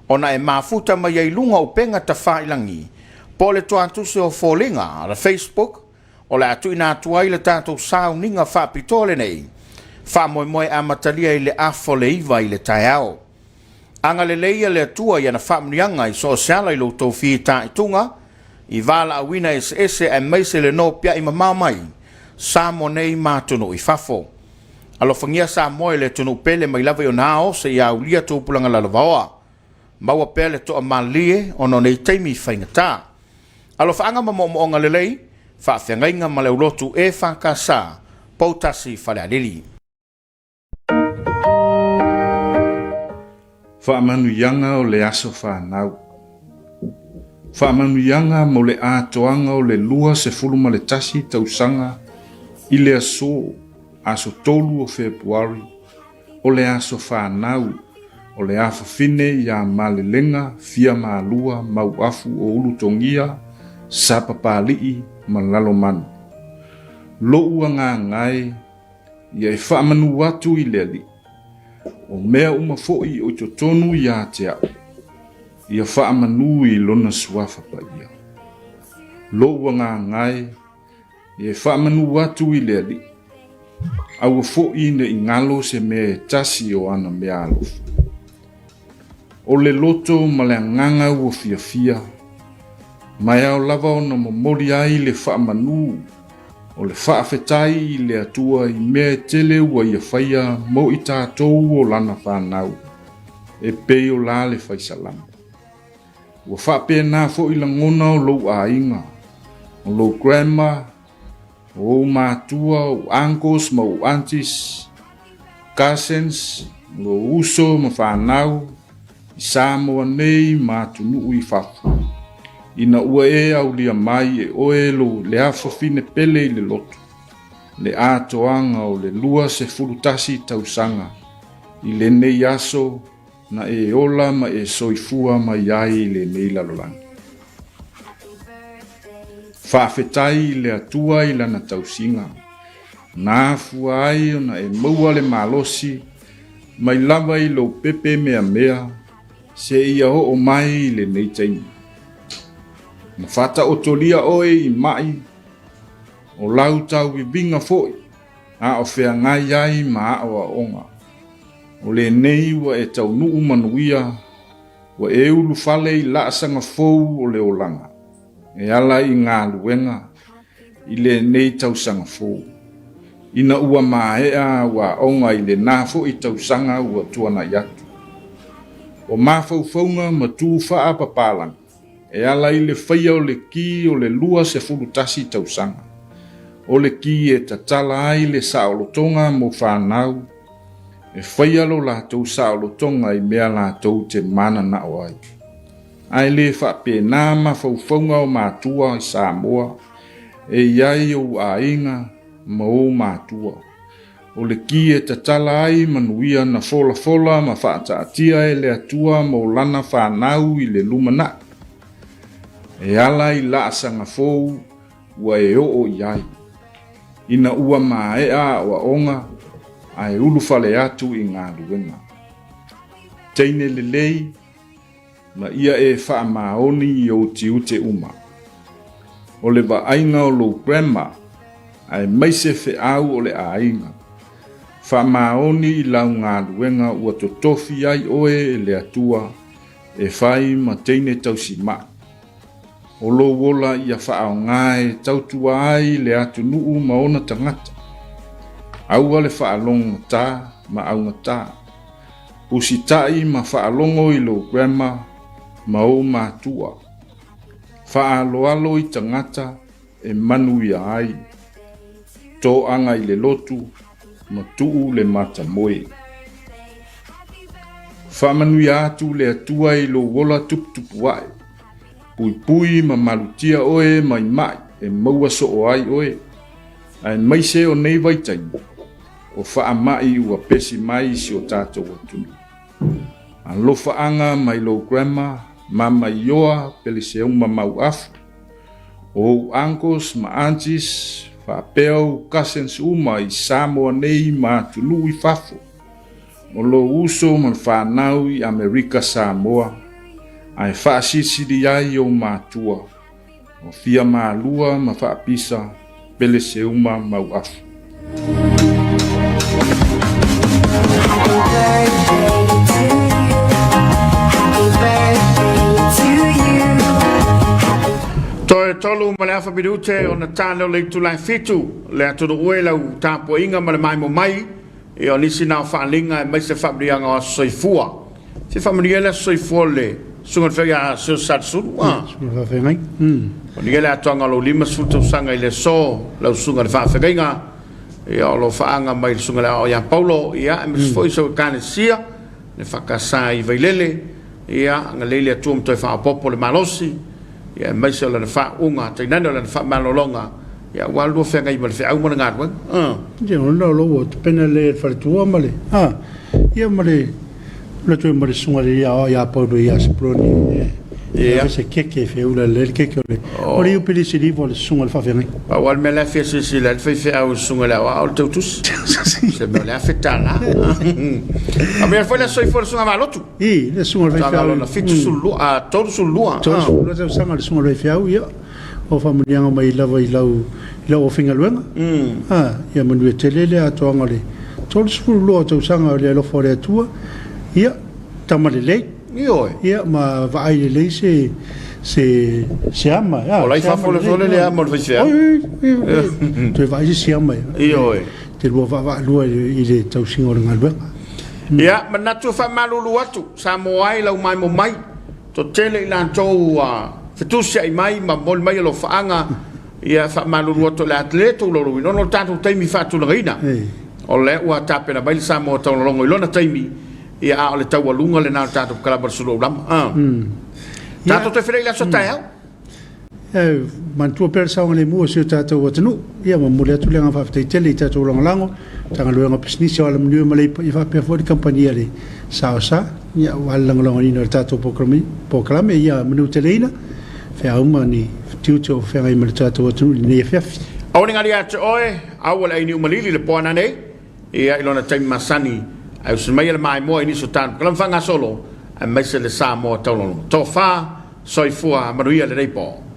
ona e mafuta mai ai luga o upega tafailagi po o le tuatusi o foliga a le Facebook o le a tuuina atu ai le tatou sauniga faapitoa lenei faamoemoe amatalia i le afa o le 9 i le taeao. Agalelei a le Atua i ana faamanuiaga i so o se ala i lo outou fitaituga, i valaauina eseese aemaise le nopiai mamao mai Samoa nei ma atunuu i fafo. Alofagia Samoa i le atunuu pele mai lava i ona ao seia aulia tupulaga lalovaoa. Maua pea le toamalie ona o nei taimi faigata. Alofaaga ma moomooga lelei, faafeagaiga ma le aulotu EFKS, Poutasi Falealili. Faamanuiaga o le aso fanau. Faamanuiaga mo le atoaga o le 21 tausaga i le aso, aso 3 o Fepuari, o le aso fanau o le afafine ia Malelega Fiamalua Mauafu o Ulutogia, Sapapalii ma Lalomanu. Lou agaga e, ia e faamanu atu i le Alii, o mea uma foi o i totonu ia te au, ia faamanu i lona suafa paia. Lou agaga e, ia e faamanu atu i le Alii, aua foi ne i galo se mea e tasi o ana mea alofa. O le loto ma le agaga ua fiafia, ma e ao lava ona momoli ai le faamanu o le faafetai i le Atua i mea e tele ua Ia faia mo i tatou o Lana fanau, e pei o la le faisalamo. Ua faapena foi lagona o lou aiga, o lou grandma, o ou matua, ou uncles ma ou aunties, cousins, lou uso ma fanau i Samoa nei ma atunuu i fafo, ina ua e aulia mai e oe lou leafafine pele i le loto, le atoaga o le 21 tausaga i lenei aso na e ola ma e soifua mai ai i lenei lalolagi. Faafetai i le Atua i Lana tausiga, na afua ai ona e maua le malosi Mai lava i lou pepe meamea seia oo mai i lenei taimi. Na faataotolia oe i ma'i, o lau tauviviga foi a o feagai ai ma aoaoga. O lenei ua e taunuu manuia, ua e ulufale i laasaga fou o le olaga e ala i galuega i lenei tausaga fou, ina ua maea au aoga i lena foi tausaga ua tuanai atu. O mafaufauga ma tu faapapalagi e ala i le faia o le ki o le 21 tausaga, o le ki e tatala ai le saolotoga mo fanau e faia lo latou saolotoga i mea latou te mananao ai. Ae le faapena mafaufauga o matua i Samoa e i ai ou aiga ma ou matua. O le ki e tatala ai manuia na folafola ma faataatia e le Atua mo lana fanau i le lumanai. E ala i laasaga fou ua e oo i ai, ina ua maea aoaoga ae ulufale atu i galuega. Teine lelei, Ma ia e faamaoni i ou tiute uma. O le vaaiga o lou grandma, aemaise feau o le aiga. Faamaoni i lau galuega ua totofi ai oe e le Atua e fai ma teine tausimai. O lou ola ia faaaoga e tautua ai le atunuu ma ona tagata. Aua le faalogogata ma augata. Usitai ma faalogo i lou grandma ma ou matua. Faaaloalo i tagata e manuia ai. Toaga i le lotu ma tuu le matamoe. Faamanuia atu le Atua i lou ola tuputupu ae. Puipui ma malutia oe mai ma'i e maua soo ai oe, aemaise o nei vaitaimi. O faamai ua pesi mai i si o tatou atunuu. Alofaaga mai lou grandma, mama Ioa Peleseuma Mauafu, o ou uncles ma aunties faapea ou cousins uma i Samoa nei ma atunuu i fafo, o lou uso ma le fanau i Amerika Samoa, ae faasilisili ai ou matua. O fia malua ma faapisa Peleseuma Mauafu. Toe tolu ma le afa minute ona ta lea o le itula e fitu le atunuu e lau tapuaiga ma le maimo mai ia o nisi na o faaaliga aemaise faamanuiaga o aso soifua. Se faamanuia le aso soifua o le Susuga i le Feagaiga ia Sir Salisulu. Ah. Susuga Faafeagai. Mm. Faamanuia le atoaga o lou 50 tausaga i le aso lau Susuga i le Faafeagaiga. Ia o lo o faaga mai le Susuga i le Aoao ia Paulo, ia aemaise foi sau Ekalesia le Fakasa i Vailele. Ia agalelei le Atua ma toe faaopoopo le malosi. Ia aemaise o lana faauuga, tainane o lana faamalologa, ia aua le lua feagai ma le feau ma le galuega. Ah. Ia ona o lo ua tapena lelei e le faletua ma le, ah, ia ma le, le toe ma le susuga i le aoao ia Paulo ia Sepuloni e Ia. ave se keke e feula lelei le keke o le, o le iupeli siliva o le susuga i le faafeagaiga. Pau lava le mea la e fia silasila ai le faifeau i le susuga i le aoao o le tautusi. Se mea o le afe tala. A mea foi le aso soifua o le susuga Valotu. I, le susuga i le faifeau. Lona 72, a 32. 32 tausaga le susuga i le faifeau, ia, o faamanuiaga mai lava i lau, i lau aufaigaluega. A, ia manuia tele le atoaga o le 32 tausaga o le alofa o le Atua. Ia, tama lelei. Ioe. Ia, ma vaai lelei se, se, se ama. A, o la i fafo le sole le ama o le faifeau. Oi, oi, oi, toe vaai se si ama. Ioe. Te lua vaavaalua i le tausiga o le galuega. Ia, manatu e faamalulu atu, Samoa ai lau maimo mai, toatele i latou ua fetusiai mai ma momoli mai alofaaga, ia faamalulu atu o le a le tou laulauina ona o le tatou taimi faatulagaina. O lea ua tapena mai le Samoa Taulalogo i lona taimi, ia a o le taualuga lena o le tatou kalama o le Sulu Aulama. Tatou toe feiloai i le aso taeao. E manatua pea le saogalemu o si o tatou atunuu. Ia momoli atu le agaga faafetai tele i tatou lagolago, Matagaluega o Pisinisi o Alamanuia ma Leipa, ia faapea foi le kamupani a le SAOSA, ia aua le lagolagoina o le tatou polokalame. Ia manuteleina feau ma ni tiute o feagai ma le tatou atunuu i lenei afiafi. Aua ne gari ia te oe, aua le ainiu malili le poana nei. Ia, i lona taimi masani. Ae usi maia le maimoa i nisi o tanu polokalame faagasolo aemaise le Samoa Taulogologo. Tofa, soifua manuia lenei po.